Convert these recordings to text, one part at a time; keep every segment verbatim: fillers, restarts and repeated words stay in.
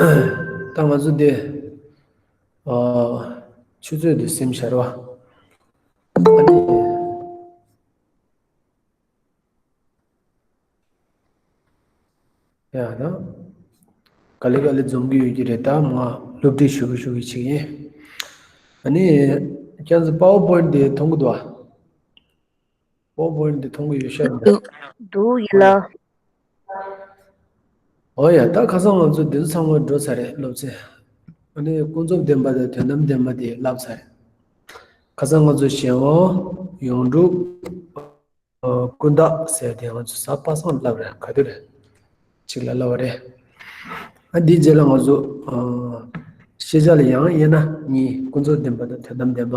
ད་ང་ཚོ་འདི་ཨ་ཆུ་ཚོད་འདི་ཟིན་ཤར་བ། ཨ་ནི། ཡ་ད། ག་ལེ་ག་ལེ་འཛོམས་ཀྱི་ཡོད་ཀྱི་རེད། ད་མ་སློབ་ཁྲིད་ཞུ་གི་ཞུ་གི་ཅིག་ཡིན། ཨ་ནི། ཁྱེད་ཚོ་པ་ཝར་པོ་ཡིན་ཊི་དེ་མཐོང་གི་འདུག་ཨ། པ་ཝར་པོ་ཡིན་ཊི་དེ་མཐོང་གི་ཡོད་ཤག་འདུག་འདུག་ཡིན་ལ། ཨོ་ཡ། ད་ཁ་སང་ང་ཚོ་འདི་ཚོ་ཚང་མ་འགྲོ་ཚར་རེད། སློབ་ཚན། ཨ་ནི་ཀུན་རྫོབ་བདེན་པ་དང་དོན་དམ་བདེན་པ་དེ་བསླབ་ཚར་རེད། ཁ་སང་ང་ཚོ་གཞན་དབང་། ཡོངས་གྲུབ། ཨ། ཀུན་བརྟགས་ཟེར་དེ་ང་ཚོ་གཟའ་པ་སངས་བསླབ་རེད། ག་དུས་རེད། གཅིག་ལ་བསླབ་པ་རེད། ཨ་འདིའི་རྗེས་ལ་ང་ཚོ་ཨ་ཤེས་བྱ་ལ་ཡང་དབྱེ་ན་གཉིས། ཀུན་རྫོབ་བདེན་པ་དང་དོན་དམ་བདེན་པ།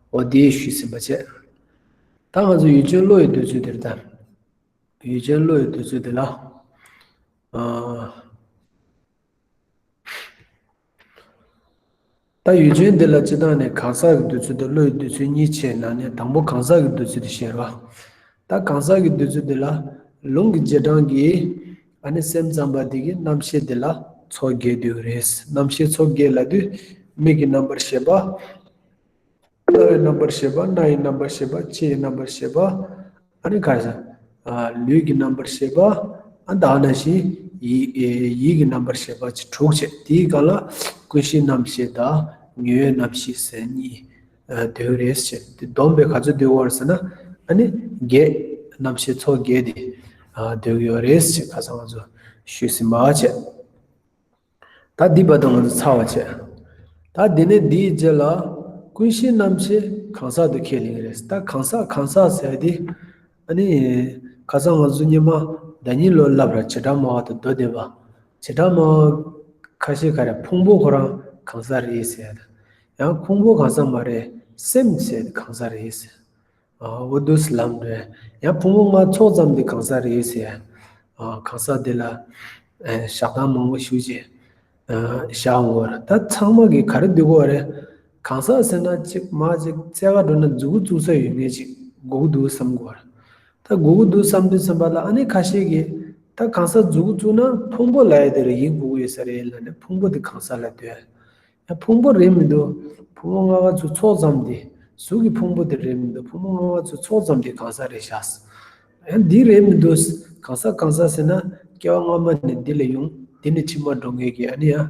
འོ་དེ་ཞུས་ཟིན་པ་བྱས། ད་ང་ཚོ་ཡུལ་ཅན་བློ་ཡི་འདོད་ཚུལ་དེར་ལྟ། ཡུལ་ཅན་བློ་ཡི་འདོད་ཚུལ་དེ་ལ། ཨ། ད་ཡུལ་ཅན་འདི་ལ་སྤྱིར་བཏང་ནས་གང་ཟག་གི་འདོད་ཚུལ་དང་བློ་ཡི་འདོད་ཚུལ་གཉིས་ཕྱེ་ནས་ནི། དང་པོ་གང་ཟག་གི་འདོད་ཚུལ་དེ་བཤད་རོགས། ད་གང་ཟག་གི་འདོད་ཚུལ་འདི་ལ། ལུང་གི་རྗེས་འབྲང་གིས་ཨ་ནི་སེམས་ཙམ་པ་འདི་གི་རྣམ་ཤེས་འདི་ལ་ཚོགས་བརྒྱད་འདོད་ཀྱི་རེད། རྣམ་ཤེས་ཚོགས་བརྒྱད་ལབ་དུས་མིག་གི་རྣམ་པར་ཤེས་པ། རྣ་བའི་རྣམ་པར་ཤེས་པ། སྣ་ཡི་རྣམ་པར་ཤེས་པ། ལྕེ་ཡི་རྣམ་པར་ཤེས་པ། ཨ་ནི་ག་རེ་ཟེར། ཨ། ལུས་ཀྱི་རྣམ་པར་ཤེས་པ། ཨ། ད་ནང་བཞིན་ཡིད། ཨེ། ཡིད་ཀྱི་རྣམ་པར་ཤེས་པ་བཅས་དྲུག་བྱས། དེའི་སྒང་ལ་ཀུན་གཞིའི་རྣམ་ཤེས་དང་ཉེ་བའི་རྣམ་ཤེས་ཟེར་གཉིས། ཨ། འདོད་རེད་ཟེར། དེ་བསྡོམས་པས་ག་ཚོད་འདོད་ཀྱི་ཡོད་རེད་ཟེར་ན། ཨ་ནི་བརྒྱད། རྣམ་ཤེས་ཚོགས་བརྒྱད་དེ། ཨ། འདོད་ཀྱི་ཡོད་རེད་ཟེར། ཁ་སང་ང་ཚོ་ཞུས་ཟིན་པ་བྱས། ད་འདི་བར་དུ་ང་ཚོ་ཚར་བ་བྱས། ད་འདི་ནས་འདིའི་རྗེས་ལ་ཀུན་གཞིའི་རྣམ་ཤེས་གང་ཟག་ཏུ་ཁས་ལེན་གྱི་རེད། ད་གང་ཟག་གང་ཟག་ཟེར་དེ། ཨ་ནི་ཁ་སང་ང་ཚོ་སྔོན་མ་ཟླ་ཉིན་ལོ་བསླབ་ར། བྱེ་བྲག་སྨྲ་བ་དང་མདོ་སྡེ་པ། བྱེ་བྲག་སྨྲ་བ་ཁ་ཤས་ཀ་རེ་ཕུང་པོ་ཁོ་རང་གང་ཟག་རེད་ཟེར། ཡང་ཕུང་པོ་གང་ཟག་མ་རེད། སེམས་ཟེར་དེ་གང་ཟག་རེད་ཟེར། ཨ། འོ་འདུག་སེ་ལབ་འདྲ། ཡང་ཕུང་པོ་ལྔ་ཚོགས་ཙམ་དེ་གང་ཟག་རེད་ཟེར། ཨ། གང་ཟག་དེ་ལ། ཨ། བཞག་སྟངས་མང་པོ་ཞུ་རྗེས། ཨ། བཞག་འོང་བར། ད་ཚང་མ་གིས་ག་རེ་འདོད་ཀྱི་ཡོད་རེད། གང་ཟག་ཟེར་ན་གཅིག་མ་གཅིག་རྩེ་ག་འགྲོ་ན་མཛུབ་གུ་བཙུགས་ས་ཡོད་མཁན་ཅིག་དགོས་ཀྱི་འདུག་བསམ་གྱི་ཡོད་རེད། ད་དགོས་ཀྱི་འདུག་བསམ་དུས་ཙམ་པ་ལ། ཨ་ནི་ཁ་ཤས་ཀྱིས་ད་གང་ཟག་མཛུབ་གུ་བཙུགས་ན་ཕུང་པོ་ལབ་ཡ་དེ་རེད། ཡིན་དགོས་ཀྱི་ཡོད་ས་རེད་ལབ་ནས་ཕུང་པོ་དེ་གང་ཟག་ལབ་འདོད། ཡང་ཕུང་པོ་རེད་མི་འདུག་ཕུང་པོ་ལྔ་པ་ཚོ་ཚོགས་ཙམ་དེ། གཟུགས་ཀྱི་ཕུང་པོ་དེ་རེད་མི་འདུག་ཕུང་པོ་ལྔ་པ་ཚོ་ཚོགས་ཙམ་དེ་གང་ཟག་རེད་བཞག་ཡང་འདི་རེད་མི་འདུག་གང་ཟག་གང་ཟག་ཟེར་ན་སྐྱེ་བ་སྔ་མ་ནས་འདི་ལ་ཡོང་། འདི་ནས་ཕྱི་མ་འགྲོ་མཁན་གྱི། ཨ་ནི་ཡང་།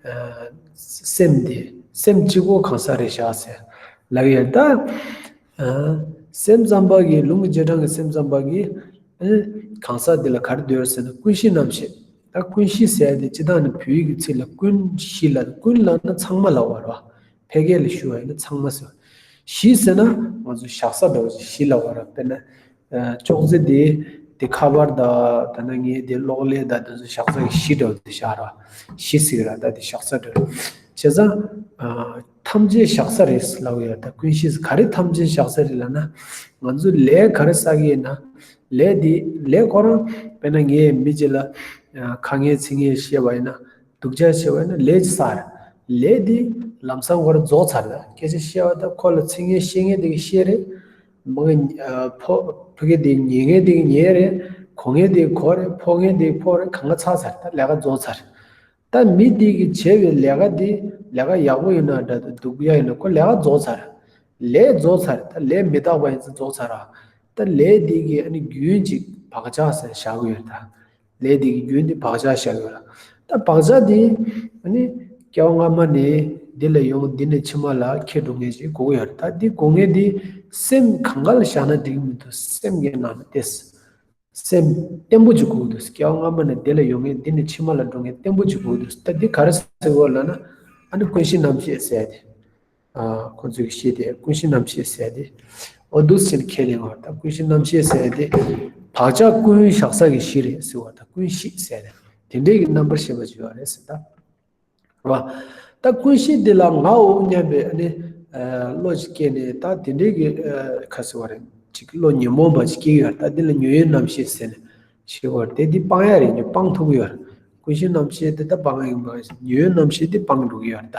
ཨ། སེམས་དེ། སེམས་གཅིག་པོ་གང་ཟག་རེད་བཞག་ཟེར་ལབ་ཡ་ད། ཨ། སེམས་ཙམ་པ་གིས། ལུང་གི་རྗེས་འབྲང་གི་སེམས་ཙམ་པ་གིས། ཨ། གང་ཟག་འདི་ལ་ག་རེ་འདོད་ཟེར་ན་ཀུན་གཞིའི་རྣམ་ཤེས། ད་ཀུན་གཞི་ཟེར་ཡ་དེ་སྤྱིར་བཏང་ནི་བོད་ཡིག་གི་ཚིག་ལ་ཀུན་གཞི་ལབ། ཀུན་ལབ་ན་ཚང་མ་ལབ་པ་རེད་བ། ཕལ་སྐད་ལ་ཞུ་བ་ཡིན་ན་ཚང་མ་ཟེར་བ། གཞི་ཟེར་ན་ང་ཚོ་བཞག་ས་འདྲ་བོ་ཞིག་གཞི་ལབ་པ་རེད། དཔེར་ན། ཨ། ཅོག་ཙེ་དེ། དེ་ཁ་པར་དང་། ད་ནང་ངའི་དེ་གློག་ཀླད་དང་། དེ་ཚོ་བཞག་ས་གི་གཞི་འདྲ་བོ་དེ་བཞག་ར། གཞི་ཟེར་གི་ར། ད་དེ་བཞག་ས་འདྲ་བོ། བྱས་ཙང་། ཨ། ཐམས་ཅད་བཞག་ས་རེད་ལབ་ཡོད། ད་ཀུན་གཞི་ག་རེ་ཐམས་ཅད་བཞག་ས་རེད་ལབ་ན། ང་ཚོ་ལས་ག་རེ་བསགས་ཀྱི་ཡིན་ན། ལས་དེ། ལས་ཁོ་རང་། དཔེར་ན་ངས་མི་གཅིག་ལ། ཨ། ཁ་ངན་ཚིག་ངན་བཤད་པ་ཡིན་ན། སྡུག་ཅག་བཤད་པ་ཡིན་ན། ལས་ཀྱི་བསགས་རེད། ལས་དེ་ལམ་སང་ཁོ་རང་རྫོགས་ཚར་རེད། སྐད་ཆ་བཤད་པ་དང་། ཁོ་ལ་ཚིག་ངན་བཤད་མཁན་དེ་གིས་བཤད་རེད། མ་གི། ཨ། ཕོ། ཕ་གི་དེ་ཉན་མཁན་དེ་གིས་ཉན་རེད། གོ་མཁན་དེ་གིས་གོ་རེད། ཕོག་མཁན་དེ་གིས་ཕོག་རེད། གང་ག་ཚར་ཚར། ད་ལས་ཀ་རྫོགས་ཚར། ད་མི་དེ་གིས་བྱས་པའི་ལས་ཀ་དེ་ལས་ཀ་ཡག་པོ་ཡིན་ན་འདྲ། སྡུག་ཡ་ཡིན་ན། ཁོ་ལས་ཀ་རྫོགས་ཚར། ལས་རྫོགས་ཚར། ད་ལས་མི་རྟག་པ་ཡིན་ཙང་རྫོགས་ཚར་ར། ད་ལས་དེ་གི། ཨ་ནི་རྒྱུན་ཅིག་བག་ཆགས་ཟེར་བཞག་གི་ཡོད་རེད། ད་ལས་དེ་གི་རྒྱུན་དེ་བག་ཆགས་བཞག་གི་ཡོད་རེད། ད་བག་ཆགས་དེ། ཨ་ནི་སྐྱེ་བ་སྔ་མ་ནས་འདི་ལ་ཡོང་། འདི་ནས་ཕྱི་མ་ལ་འཁྱེར་འགྲོ་མཁན་ཅིག་དགོས་ཀྱི་ཡོད་རེད། ད་འདི་དགོས་མཁན་དེ་སེམས་གང་ག་ལ་བཞག་ན་འགྲིག་གི་མི་འདུག་སེམས་ཀྱི་ནང་ན་ཏོག་ཙམ། སེམས་བརྟན་པོ་ཅིག་དགོས་འདུག་སྐྱེ་བ་སྔ་མ་ནས་འདི་ལ་ཡོང་མཁན། འདི་ནས་ཕྱི་མ་ལ་འགྲོ་མཁན་བརྟན་པོ་ཅིག་དགོས་འདུག་ད་འདི་ག་རེ་ཟེར་དགོས་ལབ་ན། ཨ་ནི་ཀུན་གཞི་རྣམ་ཤེས་ཟེར་ཏེ། ཨ། ཁོང་ཚོས་བཤད་དེ། ཀུན་གཞི་རྣམ་ཤེས་ཟེར་ཏེ། འོ་འདུག་སེ་ཁས་ལེན་པ། ད་ཀུན་གཞི་རྣམ་ཤེས་ཟེར་ཏེ། བག་ཆགས་ཀུན་བཞག་ས་གི་གཞི་རེད་ཟེར་བ། ད་ཀུན་གཞི་ཟེར་ཏེ། དེ་འདྲའི་གི་རྣམ་པར་ཤེས་པ་ཅིག་ཡོད་རེད་ཟེར། ད། རེད་བ། ད་ཀུན་གཞི་འདི་ལ་ངའོ་སྙམ་པའི། ཨ་ནི། ཨ། བློ་ཞིག་སྐྱེས་ནས། ད་དེ་འདྲའི་གི། ཨ། ག་རེ་ཟེར་དགོས་རེད། ཅིག་བློ་ཉོན་མོངས་པ་ཅིག་སྐྱེ་གི་ཡོད་རེད། ད་འདི་ལ་ཉོན་ཡོད་རྣམ་ཤེས་ཟེར་ནས་ཞེས་པ་དེ། འདི་སྤང་ཡ་རེད། ཉོན། སྤང་ཐུབ་ཀྱི་ཡོད་རེད། ཀུན་གཞི་རྣམ་ཤེས་དེ་ད་སྤང་ཡ་ཡིན་པ། ཉོན་ཡོད་རྣམ་ཤེས་དེ་སྤང་འགྲོ་གི་ཡོད་རེད། ད་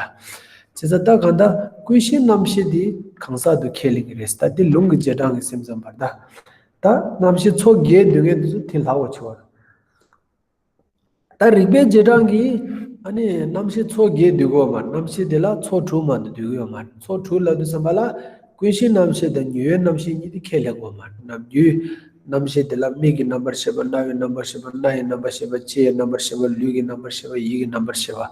བྱས་ཙང་ད་གང་ལྟར་ཀུན་གཞི་རྣམ་ཤེས་དེ་གང་ཟག་ཏུ་ཁས་ལེན་གྱི་རེད། ད་འདི་ལུང་གི་རྗེས་འབྲང་གི་སེམས་ཙམ་པར། ད་ད་རྣམ་ཤེས་ཚོགས་བརྒྱད་འདོད་མཁན་དེ་ཚོ་དེ་ལྷག་པ་ཆེ་བ་རེད། ད་རིགས་པའི་རྗེས་འབྲང་གིས་ ཨ་ནི་རྣམ་ཤེས་ཚོགས་བརྒྱད་འདུས་གོ་མ་རེད། རྣམ་ཤེས་དེ་ལ་ཚོགས་དྲུག་མ་གཏོགས་འདུས་གོ་མ་རེད། ཚོགས་དྲུག་ལབ་དུས་ཙམ་པ་ལ་ཀུན་གཞི་རྣམ་ཤེས་དང་ཉེ་བའི་རྣམ་ཤེས་གཉིས་དེ་ཁས་ལེན་གོ་མ་རེད། ནམ་རྒྱུན་རྣམ་ཤེས་དེ་ལ་མིག་གི་རྣམ་པར་ཤེས་པ། རྣ་བའི་རྣམ་པར་ཤེས་པ། སྣ་ཡི་རྣམ་པར་ཤེས་པ། ལྕེ་ཡི་རྣམ་པར་ཤེས་པ། ལུས་ཀྱི་རྣམ་པར་ཤེས་པ། ཡིད་ཀྱི་རྣམ་པར་ཤེས་པ།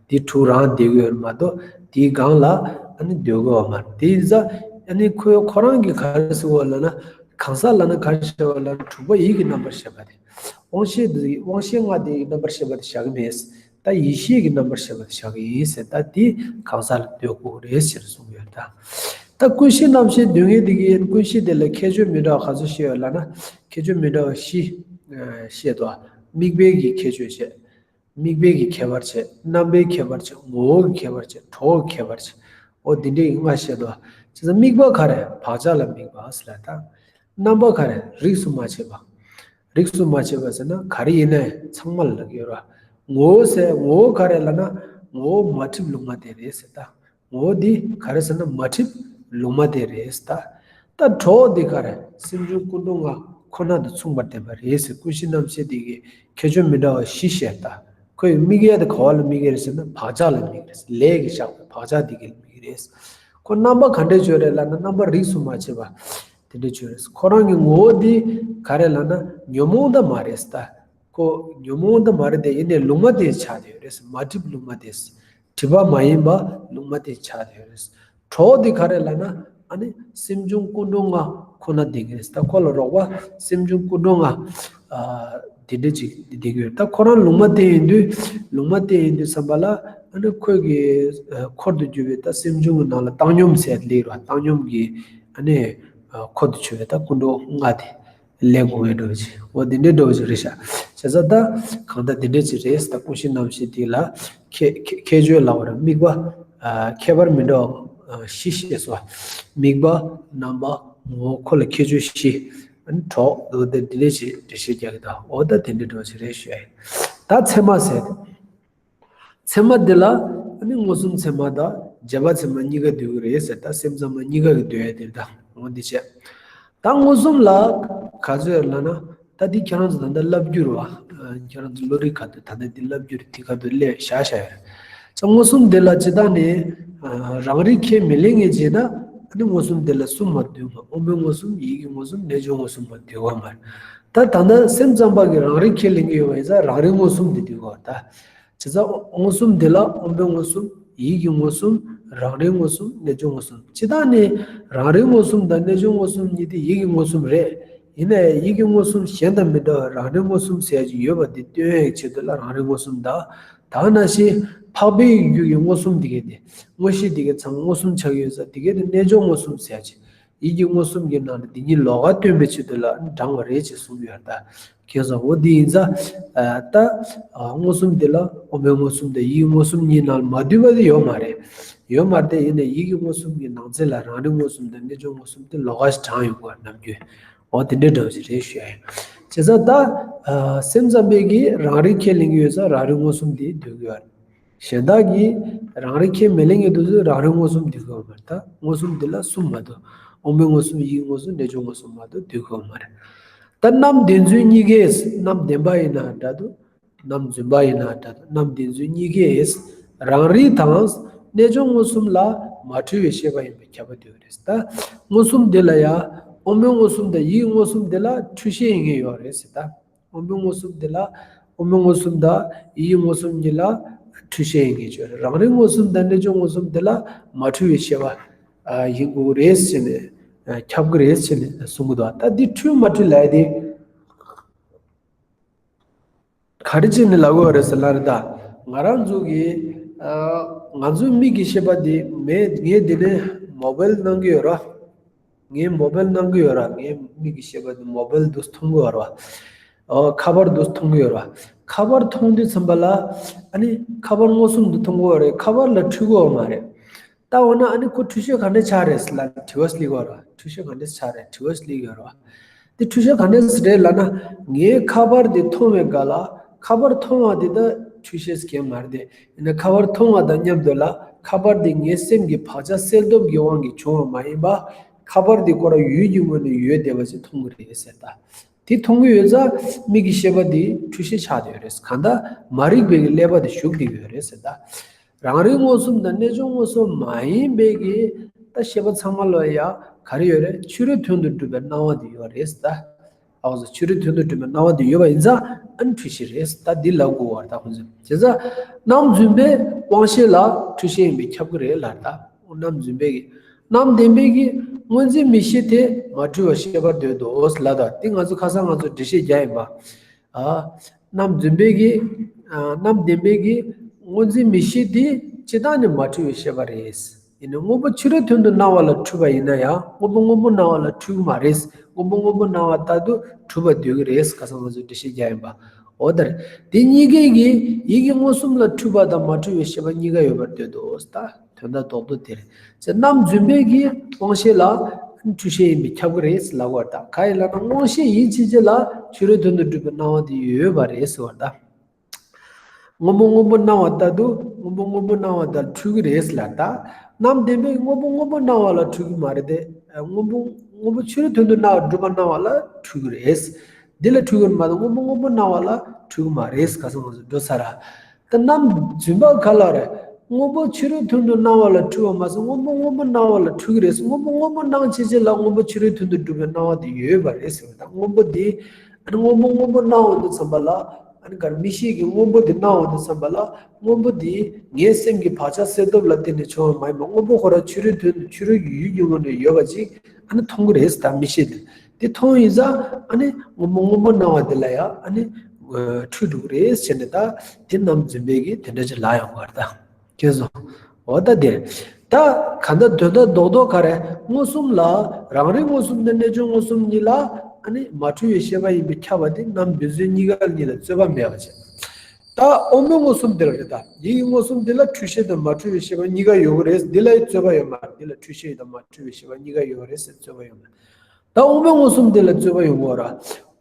དེ་དྲུག་རང་འདུས་གོ་མ་གཏོགས་དེའི་སྒང་ལ་ཨ་ནི་འདུས་གོ་མ་རེད། དེ་ཡིན་ཙང་ཨ་ནི་ཁོས་ཁོ་རང་གིས་ག་རེ་ཟེར་གོ་ལབ་ན། གང་ཟག་ལབ་ན་ག་རེ་བྱེད་པ་ལབ་ན་དྲུག་པ་ཡིད་ཀྱི་རྣམ་པར་ཤེས་པ་དེ། དབང་ཤེས་དེ་དབང་ཤེས་ལྔ་དེ་ཡི་རྣམ་པར་ཤེས་པ་དེ་བཞག་གི་མེད། ད་ཡིད་ཤེས་ཀྱི་རྣམ་པར་ཤེས་པ་དེ་བཞག་གི་ཡིན་ཟེར། ད་དེ་གང་ཟག་ལ་འདོད་དགོས་རེད་ཟེར་གསུངས་ཡོད་ད། ད་ཀུན་གཞི་རྣམ་ཤེས་འདུས་ངེས་དེ་གིས་ཀུན་གཞི་དེ་ལ་ཁྱད་ཆོས་མི་འདྲ་བ་ག་ཚོད་བཤད་ཡོད་ལབ་ན། ཁྱད་ཆོས་མི་འདྲ་བ་བཞི་བཤད་དོ། དམིགས་པའི་གི་ཁྱད་ཆོས་བཤད། དམིགས་པའི་གི་ཁྱད་པར་བྱས། རྣམ་པའི་ཁྱད་པར་བྱས། ངོ་བོ་གི་ཁྱད་པར་བྱས། གྲོགས་ཀྱི་ཁྱད་པར་བྱས། འོ་དེ་འདྲའི་ལྔ་བཤད་དོ། བྱས་ཙང་དམིགས་པ་ག་རེ་བག་ཆགས་ལ་དམིགས་པ་ཟེར་ལ་ད། རྣམ་པ་ག་རེ་རིས་སུ་མ་ཆད་པ། རིས་སུ་མ་ཆད་པ་ཟེར་ན་ག་རེ་ཡིན་ནའི་ཚང་མ་ལ་ལབ་ཀྱི་ཡོད་ར། ངོ་བོ་ཟེར་ངོ་བོ་ག་རེ་ལབ་ན་ངོ་བོ་མ་འཁྲུལ་ལུང་མ་བསྟན་རེད་ཟེར་ད། ངོ་བོ་འདི་ག་རེ་ཟེར་ན་མ་འཁྲུལ་ལུང་མ་བསྟན་རེད་ཟེར་ད། ད་གྲོགས་འདི་ག་རེ་སེམས་བྱུང་ཀུན་འགྲོ་ལྔ་ཁོ་ན་དང་མཚུངས་པར་ལྡན་པ་རེད་ཟེར། ཀུན་གཞི་རྣམ་ཤེས་འདི་གི་ཁྱད་ཆོས་མི་འདྲ་བ་བཞི་བཤད་ད། ཁོའི་དམིགས་ཡས་དེ་ག་བ་ལ་དམིགས་ཀྱི་རེད་ཟེར་ན་བག་ཆགས་ལ་དམིགས་རེད། ལས་ཀྱི་བཞག་པའི་བག་ཆགས་འདི་གི་དམིགས་རེད། ཁོ་རྣམ་པ་ག་འདྲས་བརྗོད་རེད་ལབ་ན་རྣམ་པ་རིས་སུ་མ་ཆད་པ་དེ་འདྲས་བརྗོད་རེད། ཁོ་རང་གི་ངོ་བོ་འདི་ག་རེ་ལབ་ན་ཉོན་མོངས་དང་མ་རེད་ཟེར་ད། ཁོ་ཉོན་མོངས་དང་མ་རེད་དེ་ཡིན་ནའི་ལུང་མ་བསྟན་ཆགས་བསྡད་ཡོད་རེད། མ་འཁྲུལ་ལུང་མ་བསྟན། སྒྲིབ་པ་མ་ཡིན་པ་ལུང་མ་བསྟན་ཆགས་བསྡད་ཡོད་རེད། གྲོགས་འདི་ག་རེ་ལབ་ན་ཨ་ནི་སེམས་བྱུང་ཀུན་འགྲོ་ལྔ་ཁོ་ན་ལྡན་གྱི་རེད། ད་ཁོ་ལ་རོགས་པ་སེམས་བྱུང་ཀུན་འགྲོ་ལྔ་ཨ་དེ་འདྲ་ཅིག་ལྡན་གྱི་ཡོད། ད་ཁོ་རང་ལུང་མ་བསྟན་ཡིན་དུས་ལུང་མ་བསྟན་ཡིན་དུས་ཙམ་པ་ལ་ཨ་ནི་ཁོས་ཀྱི་ཨ་འཁོར་དུ་གྱུར་པའི་ད་སེམས་བྱུང་གི་ནང་ལ་བཏང་སྙོམས་ཟེར་ལེགས་ར། བཏང་སྙོམས་ཀྱི་ཨ་ནི་ཨ་འཁོར་དུ་གྱུར་པའི་ད་ཀུན་འགྲོ་ལྔ་དེ། ལས་དགོས་པའི་འགྲོ་བ་ཅིག་འོ་དེ་འདྲའི་འགྲོ་བ་ཅིག་རེད་ཤག་བྱས་ཙང་ད་གང་ལྟར་དེ་འདྲའི་ཅིག་རེད། ད་ཀུན་གཞི་རྣམ་ཤེས་དེ་ལ་ཁྱད་ཁྱད་ཁྱད་ཆོས་ལབ་པ་རེད། དམིགས་པ་ཨ་ཁྱད་པར་མི་འདྲ་བ་ཨ་བཞི་བཤད་སོང་། དམིགས་པ། རྣམ་པ། ངོ་བོ། ཁོ་ལ་ཁྱད་ཆོས་བཞི། ཨ་ནི་གྲོགས། འོ་དེ་དེ་འདྲའི་ཅིག་འགྲེལ་བཤད་རྒྱག་གི་ད། འོ་ད་དེ་འདྲའི་འགྲོ་བ་ཅིག་རེད་ཞུ་ཡ་ཡིན། ད་ཚད་མ་ཟེར། ཚད་མ་འདི་ལ་ཨ་ནི་མངོན་སུམ་ཚད་མ་དང་རྗེས་དཔག་ཚད་མ་གཉིས་ཀ་འདུས་ཀྱི་རེད་ཟེར། ད་སེམས་ཙམ་པ་གཉིས་ཀ་གི་འདོད་ཡ་དེ་རེད། ད་འོ་འདི་བྱས། ད་མངོན་སུམ་ལ་ག་ཚོད་ལབ་ན་ད་འདི་ཁྱེད་རང་ཚོ་ད་ལྟ་བསླབ་རྒྱུ་རེད་བ། ཁྱེད་རང་ཚོ་བློ་རིག་ཁ་ཐུག་ད་ལྟ་འདི་བསླབ་རྒྱུ་རེད། དེ་ཁ་ཐུག་སླེབས་བཞག་བཞག་ཡ་རེད། ད་མངོན་སུམ་འདི་ལ་ཇི་ལྟར་ནས་རང་རིག་ཁས་མི་ལེན་མཁན་བྱས་ན་ཨ་ནི་མངོན་སུམ་འདི་ལ་གསུམ་མ་འདུས་མ། དབང་པོའི་མངོན་སུམ། ཡིད་ཀྱི་མངོན་སུམ། རྣལ་འབྱོར་མངོན་སུམ་མ་འདུས་པ་མ་རེད། ད་ད་ལྟ་སེམས་ཙམ་པ་གི་རང་རིག་ཁས་ལེན་གྱི་ཡོད་པ་ཡིན་ཙང་རང་རིག་མངོན་སུམ་འདི་འདུས་པ་ད། བྱས་ཙང་མངོན་སུམ་འདི་ལ་དབང་པོའི་མངོན་སུམ། ཡིད་ཀྱི་མངོན་སུམ། རང་རིག་མངོན་སུམ། རྣལ་འབྱོར་མངོན་སུམ། སྤྱིར་བཏང་ནི་རང་རིག་མངོན་སུམ་དང་རྣལ་འབྱོར་མངོན་སུམ་གཉིས་དེ་ཡིད་ཀྱི་མངོན་སུམ་རེད། ཡིན་ནའི་ཡིད་ཀྱི་མངོན་སུམ་གཞན་དང་མི་འདྲ་བར་རང་རིག་མངོན་སུམ་ཟེར་ཡག་ཅིག་ཡོད་པ་འདི་སྟོན་ཡག་ཆེད་དུ་ལ་རང་རིག་མངོན་སུམ་དང་། ད་ག་ནང་བཞིན་འཕགས་པའི་རྒྱུད་ཀྱི་མངོན་སུམ་འདི་གས་དེ། མངོན་ཤེས་འདི་གས་ཚང་མ་མངོན་སུམ་ཆགས་ཡོད་ཙང་འདི་གས་དེ་རྣལ་འབྱོར་མངོན་སུམ་ཟེར་ཡག་ཅིག་ཡིད་ཀྱི་མངོན་སུམ་གྱི་ནང་ལ་འདི་གཉིས་ལོགས་ཀ་སྟོན་པའི་ཆེད་དུ་ལ་དྲངས་པ་རེད་ཅེས་གསུངས་ཡོད་ད། ཁྱེད་ཚོ་འོ་འདི་ཡིན་ཙང་། ད་མངོན་སུམ་འདི་ལ་དབང་པོའི་མངོན་སུམ་དང་ཡིད་ཀྱི་མངོན་སུམ་གཉིས་ནང་ལ་མ་འདུས་པ་དེ་ཡོད་མ་རེད། ཡོད་མ་རེད་དེ་ཡིན་ནའི་ཡིད་ཀྱི་མངོན་སུམ་གྱི་ནང་ཚན་ལ་རང་རིག་མངོན་སུམ་དང་རྣལ་འབྱོར་མངོན་སུམ་དེ་ལོགས་ཀ་ཞིག་དྲངས་ཡོང་གི་ཡོད་ནམ་རྒྱུན། འོ་དེ་འདྲའི་འདྲ་བ་ཞིག་རེད་ཞུ་ཡ་ཡིན། བྱས་ཙང་ད་སེམས་ཙམ་པས་ཀྱིས་རང་རིག་ཁས་ལེན་གྱི་ཡོད་ཙང་རང་རིག་མངོན་སུམ་དེ་འདུས་ཀྱི་ཡོད་རེད། གཞན་དག་གིས་རང་རིག་ཁས་མི་ལེན་མཁན་དེ་ཚོས་རང་རིག་མངོན་སུམ་འདུས་ཀྱི་ཡོད་མ་རེད། ད་མངོན་སུམ་འདི་ལ་གསུམ་མ་གཏོགས། དབང་པོའི་མངོན་སུམ། ཡིད་མངོན་སུམ། རྣལ་འབྱོར་མངོན་སུམ་མ་གཏོགས་འདུས་ཀྱི་ཡོད་མ་རེད། ད་རྣམ་བདེན་རྫུན་གཉིས་ཀས། རྣམ་བདེན་པ་ཡིན་ན་འདྲ་འདུག་རྣམ་རྫུན་པ་ཡིན་ན་འདྲ་འདུག་རྣམ་བདེན་རྫུན་གཉིས་ཀས་རང་རིག་དང་རྣལ་འབྱོར་མངོན་སུམ་ལ་མ་འཁྲུལ་བའི་ཤེས་པ་ཡིན་པས་ཁྱབ་པ་འདུས་པ་རེད། ད་མངོན་སུམ་འདི་ལ་ཡང་དབང་པོའི་མངོན་སུམ་དང་ཡིད་མངོན་སུམ་འདི་ལ་འཁྲུལ་ཤེས་ཡིན་མཁན་ཡོད་རེད་ཟེར་ད། དབང་པོའི་མངོན་སུམ་འདི་ལ། དབང་པོའི་མངོན་སུམ་དང་ཡིད་ཀྱི་མངོན་སུམ་གཉིས་ལ་འཁྲུལ་ཤེས་ཡིན་གྱི་ཆོས་རེད། རང་རིག་མངོན་སུམ་དང་རྣལ་འབྱོར་མངོན་སུམ་འདི་ལ་མ་འཁྲུལ་བའི་ཤེས་པ་ཡིན་དགོས་རེད་ཟེར་ནས་ཁྱབ་ཀྱི་རེད་ཟེར་ནས་གསུང་གི་འདུག་ད་འདི་འཁྲུལ་མ་འཁྲུལ་ལབ་ཡ་དེ་ག་རེ་བྱས་ནས་ལབ་དགོས་རེད་ཟེར་ན་རེད་ད། ང་རང་ཚོ་གི་ང་ཚོའི་མིག་གི་ཤེས་པ་འདི་མེད། ངས་འདི་ནས་མོ་བེལ་གནང་གི་ཡོད་ར། ངས་མོ་བེལ་གནང་གི་ཡོད་ར། ངའི་མིག་གི་ཤེས་པ་འདི་མོ་བེལ་འདུག་མཐོང་གི་ཡོད་ར། ཨོ་ཁ་པར་འདུག་མཐོང་གི་ཡོད་ར། ཁ་པར་མཐོང་དུས་ཙམ་པ་ལ་ཨ་ནི་ཁ་པར་མངོན་སུམ་དུ་མཐོང་གི་ཡོད་རེད། ཁ་པར་ལ་འཁྲུལ་གི་ཡོད་མ་རེད། ད་འོ་ན་ཨ་ནི་ཁོ་འཁྲུལ་ཤེས་ག་འདྲས་ཆགས་རེད་ཟེར་ལབ་དྲི་བ་སླེབས་ཡོད་ར། འཁྲུལ་ཤེས་ག་འདྲས་ཆགས་རེད་དྲི་བ་སླེབས་ཡོད་ར། འདི་འཁྲུལ་ཤེས་ག་འདྲས་རེད་ལབ་ན། ངས་ཁ་པར་འདི་མཐོང་བའི་སྒང་ལ་ཁ་པར་མཐོང་བ་འདི་ད་འཁྲུལ་ཤེས་གང་མ་རེད་དེ། ཡིན་ན་ཁ་པར་མཐོང་བ་དང་མཉམ་དུ་ལ་ཁ་པར་འདི་ངའི་སེམས་ཀྱི་བག་ཆགས་གསལ་སྟོབས་ཀྱི་དབང་གིས་བྱུང་བ་མ་ཡིན་པ། ཁ་པར་འདི་ཁོ་རང་ཡུལ་གྱི་ངོས་ནས་ཡོད་བསྡད་པ་ཞིག་མཐོང་གི་རེད་ཟེར་ད། དེ་མཐོང་གི་ཡོད་ཙང་མིག་གི་ཤེས་པ་དེ་འཁྲུལ་ཤེས་ཆགས་བསྡད་ཡོད་རེད། གང་ལྟར་མ་རིག་པའི་གི་ཀླད་པ་དེ་ཞུགས་བསྡད་ཡོད་རེད་ཟེར། ད་རང་རིག་མངོན་སུམ་དང་རྣལ་འབྱོར་མངོན་སུམ་མ་ཡིན་པའི་གི་ད་ཤེས་པ་ཚང་མ་ལ་ཡང་ག་རེ་ཡོད་རེད། ཕྱི་རོལ་དོན་དུ་གྲུབ་པའི་སྣང་བ་དེ་ཡོད་རེད་ཟེར། ད་ཨའོ་ཟེར། ཕྱི་རོལ་དོན་དུ་གྲུབ་པའི་སྣང་བ་དེ་ཡོད་པ་ཡིན་ཙང་ཨ་ནི་འཁྲུལ་ཤེས་རེད་ཟེར། ད་འདི་ལབ་དགོས་པ་རེད། ད་ཁོང་ཚོས་བྱས་ཙང་རྣམ་རྫུན་པས་དབང་ཤེས་ལ་འཁྲུལ་ཤེས་ཡིན་པས་ཁྱབ་ཀྱི་རེད་ལབ། ད་རྣམ་རྫུན་པས་ཀྱི། རྣམ་བདེན་པས་ཀྱི་སྔོ་འཛིན་མིག་ཤེས་དེ་མ་འཁྲུལ་བའི་ཤེས་པར་འདོད་དོ་ལབ། ད་དེ་ང་ཚོ་ཁ་སང་ང་ཚོ་འགྲེལ་བཤད་རྒྱག་ཡིན་པ། ཨ། རྣམ་རྫུན་པས་ཀྱི། ཨ། རྣམ་བདེན་པས་ཀྱི་སྔོ་འཛིན་མིག་ཤེས་དེ་སྤྱིར་བཏང་ནི་མ་འཁྲུལ་བའི་ཤེས་པ་རེད། ཡིན་ནའི་དངོས་པོ་ཕྱི་རོལ་དོན་དུ་སྣང་བ་ལ་འཁྲུལ་པ་ཡིན་ན་ཡང་དངོས་པོ་དངོས་པོ་སྣང་བ་ལ་འཁྲུལ་གྱི་མ་རེད། དངོས་པོ་དངོས་པོ་སྣང་བ་ལྟར་དུ་གྲུབ་པར་འདོད་ཀྱི་རེད། ཁ་སང་ང་ཚོ་འགྲེལ་བཤད་རྒྱག་ཡིན་པ། འོ་ད་རེད། དེ་གཉིས་ཀའི་གི་ཡིད་ཀྱི་མངོན་སུམ་ལ་འཁྲུལ་པ་དང་མ་འཁྲུལ་བའི་ཤེས་པ་གཉིས་ཀ་ཡོད་པར་འདོད་དོ། ད་དོན་དག་རྡོག་རྡོག་དེ་རེད། ཅེས་རྣམ་རྫུན་པས་ཀྱི་དབང་ཤེས་ལ་འཁྲུལ་ཤེས་ཡིན་པས་ཁྱབ་ཀྱི་རེད་ལབ་པ་རེད། ད་གང་ཡིན་ལབ་ན་དབང་ཤེས་ཡིད་ཆེས་བྱེད་ལ་ཕྱི་རོལ་དོན་དུ་གྲུབ་པའི་སྣང་བ་དེ་ཡོད་པ་རེད་ཟེར་བ་ད། དངོས་པོ་དངོས་པོ་སྣང་བ་ལྟར་དུ་དངོས་པོ་དངོས་པོ་སྣང་བ་ལྟར་འཁྲུལ་གྱི་རེད་ལབ། ད་རྣམ་བདེན་པས་དངོས་པོ་དངོས་པོ་སྣང་བ་ལ་འཁྲུལ་གྱི་མ་རེད་དེ། དངོས་པོ་དངོས་པོ་ཕྱི་རོལ་དོན་དུ་སྣང་བ་གྲུབ་པ་སྣང་བ་ལ་འཁྲུལ་གྱི་རེད། འདི་ལ་འཁྲུལ་གྱི་མ་གཏོགས་དངོས་པོ་དངོས་པོ་སྣང་བ་ལ་འཁྲུལ་གྱི་མ་རེད། ཁ་སང་ང་ཚོ་འགྲོ་ཚར་ར། ད་རྣམ་རྫུན་པ་ག་ལ་རེད། དངོས་པོ་ཕྱི་རོལ་དོན་དུ་སྣང་བ་ལ་འཁྲུལ་བ་མ་ཟད་དངོས་པོ་དངོས་པོ་སྣང་བ་ལ་འཁྲུལ་གྱི་རེད། དངོས་པོ་དངོས་པོ་སྣང་བྱེད་ཅིག་ལ་དངོས་པོ་ཕྱི་རོལ་དོན་དུ་གྲུབ་པའི་སྣང་བ་དེ་ཡོད་པ་རེད་ཟེར་བ་དང་། དངོས་པོ་དེ་ཨ་ནི་དངོས་པོ་དངོས་པོ་སྣང་བ་དུས་ཙམ་པ་ལ། ཨ་ནི་གར་མིག་ཤེས་ཀྱི་དངོས་པོ་དེ་སྣང་བ་དུས་ཙམ་པ་ལ་དངོས་པོ་དེ་ངའི་སེམས་ཀྱི་བག་ཆགས་གསལ་སྟོབས་ལ་བརྟེན་ནས་བྱུང་བ་མ་ཡིན་པ། དངོས་པོ་ཁོ་རང་ཕྱི་རོལ་དོན་དུ་ཕྱི་རོལ་གྱི་ཡུལ་གྱི་ངོས་ནས་ཡོད་པ་ཅིག་ཨ་ནི་མཐོང་གི་རེད་ཟེར། ད་མིག་ཤེས་དེ་དེ་མཐོང་ཡིན་ཙང་ཨ་ནི་དངོས་པོ་དངོས་པོ་སྣང་བ་དེ་ལ་ཡང་ཨ་ནི་འཁྲུལ་འགྲོ་གི་རེད་ཟེར་ནས། ད་དེ་རྣམ་རྫུན་པས་ཀྱི་དེ་འདྲ་ཅིག་ལབ་ཡོང་བ་རེད། ད། མཁྱེན་སོང་། འོ་ད་དེ། ད་གང་ལྟར་དོན་དག་རྡོག་རྡོག་ག་རེ། མངོན་སུམ་ལ། རང་རིག་མངོན་སུམ་དང་རྣལ་འབྱོར་མངོན་སུམ་གཉིས་ལ་ཨ་ནི་མ་འཁྲུལ་བའི་ཤེས་པ་ཡིན་པས་ཁྱབ་པ་དེ་རྣམ་བདེན་རྫུན་གཉིས་ཀ་གཉིས་ལ་རྩོད་པ་མེད་པ་བྱས། ད་དབང་པོའི་མངོན་སུམ་དེ་ལ་རེད། ད་ཡིད་ཀྱི་མངོན་སུམ་དེ་ལ་འཁྲུལ་ཤེས་དང་མ་འཁྲུལ་བའི་ཤེས་པ་གཉིས་ཀ་ཡོད་ཀྱི་རེད། འདི་ལ་ཡི་རྩོད་པ་ཡོད་མ་རེད། འདི་ལ་འཁྲུལ་ཤེས་དང་མ་འཁྲུལ་བའི་ཤེས་པ་གཉིས་ཀ་ཡོད་ཀྱི་རེད་ཟེར་རྩོད་པ་ཡོད་མ་རེད། ད་དབང་པོའི་མངོན་སུམ་དེ་ལ་རྩོད་པ་ཡོང་གི་ཡོད་ར།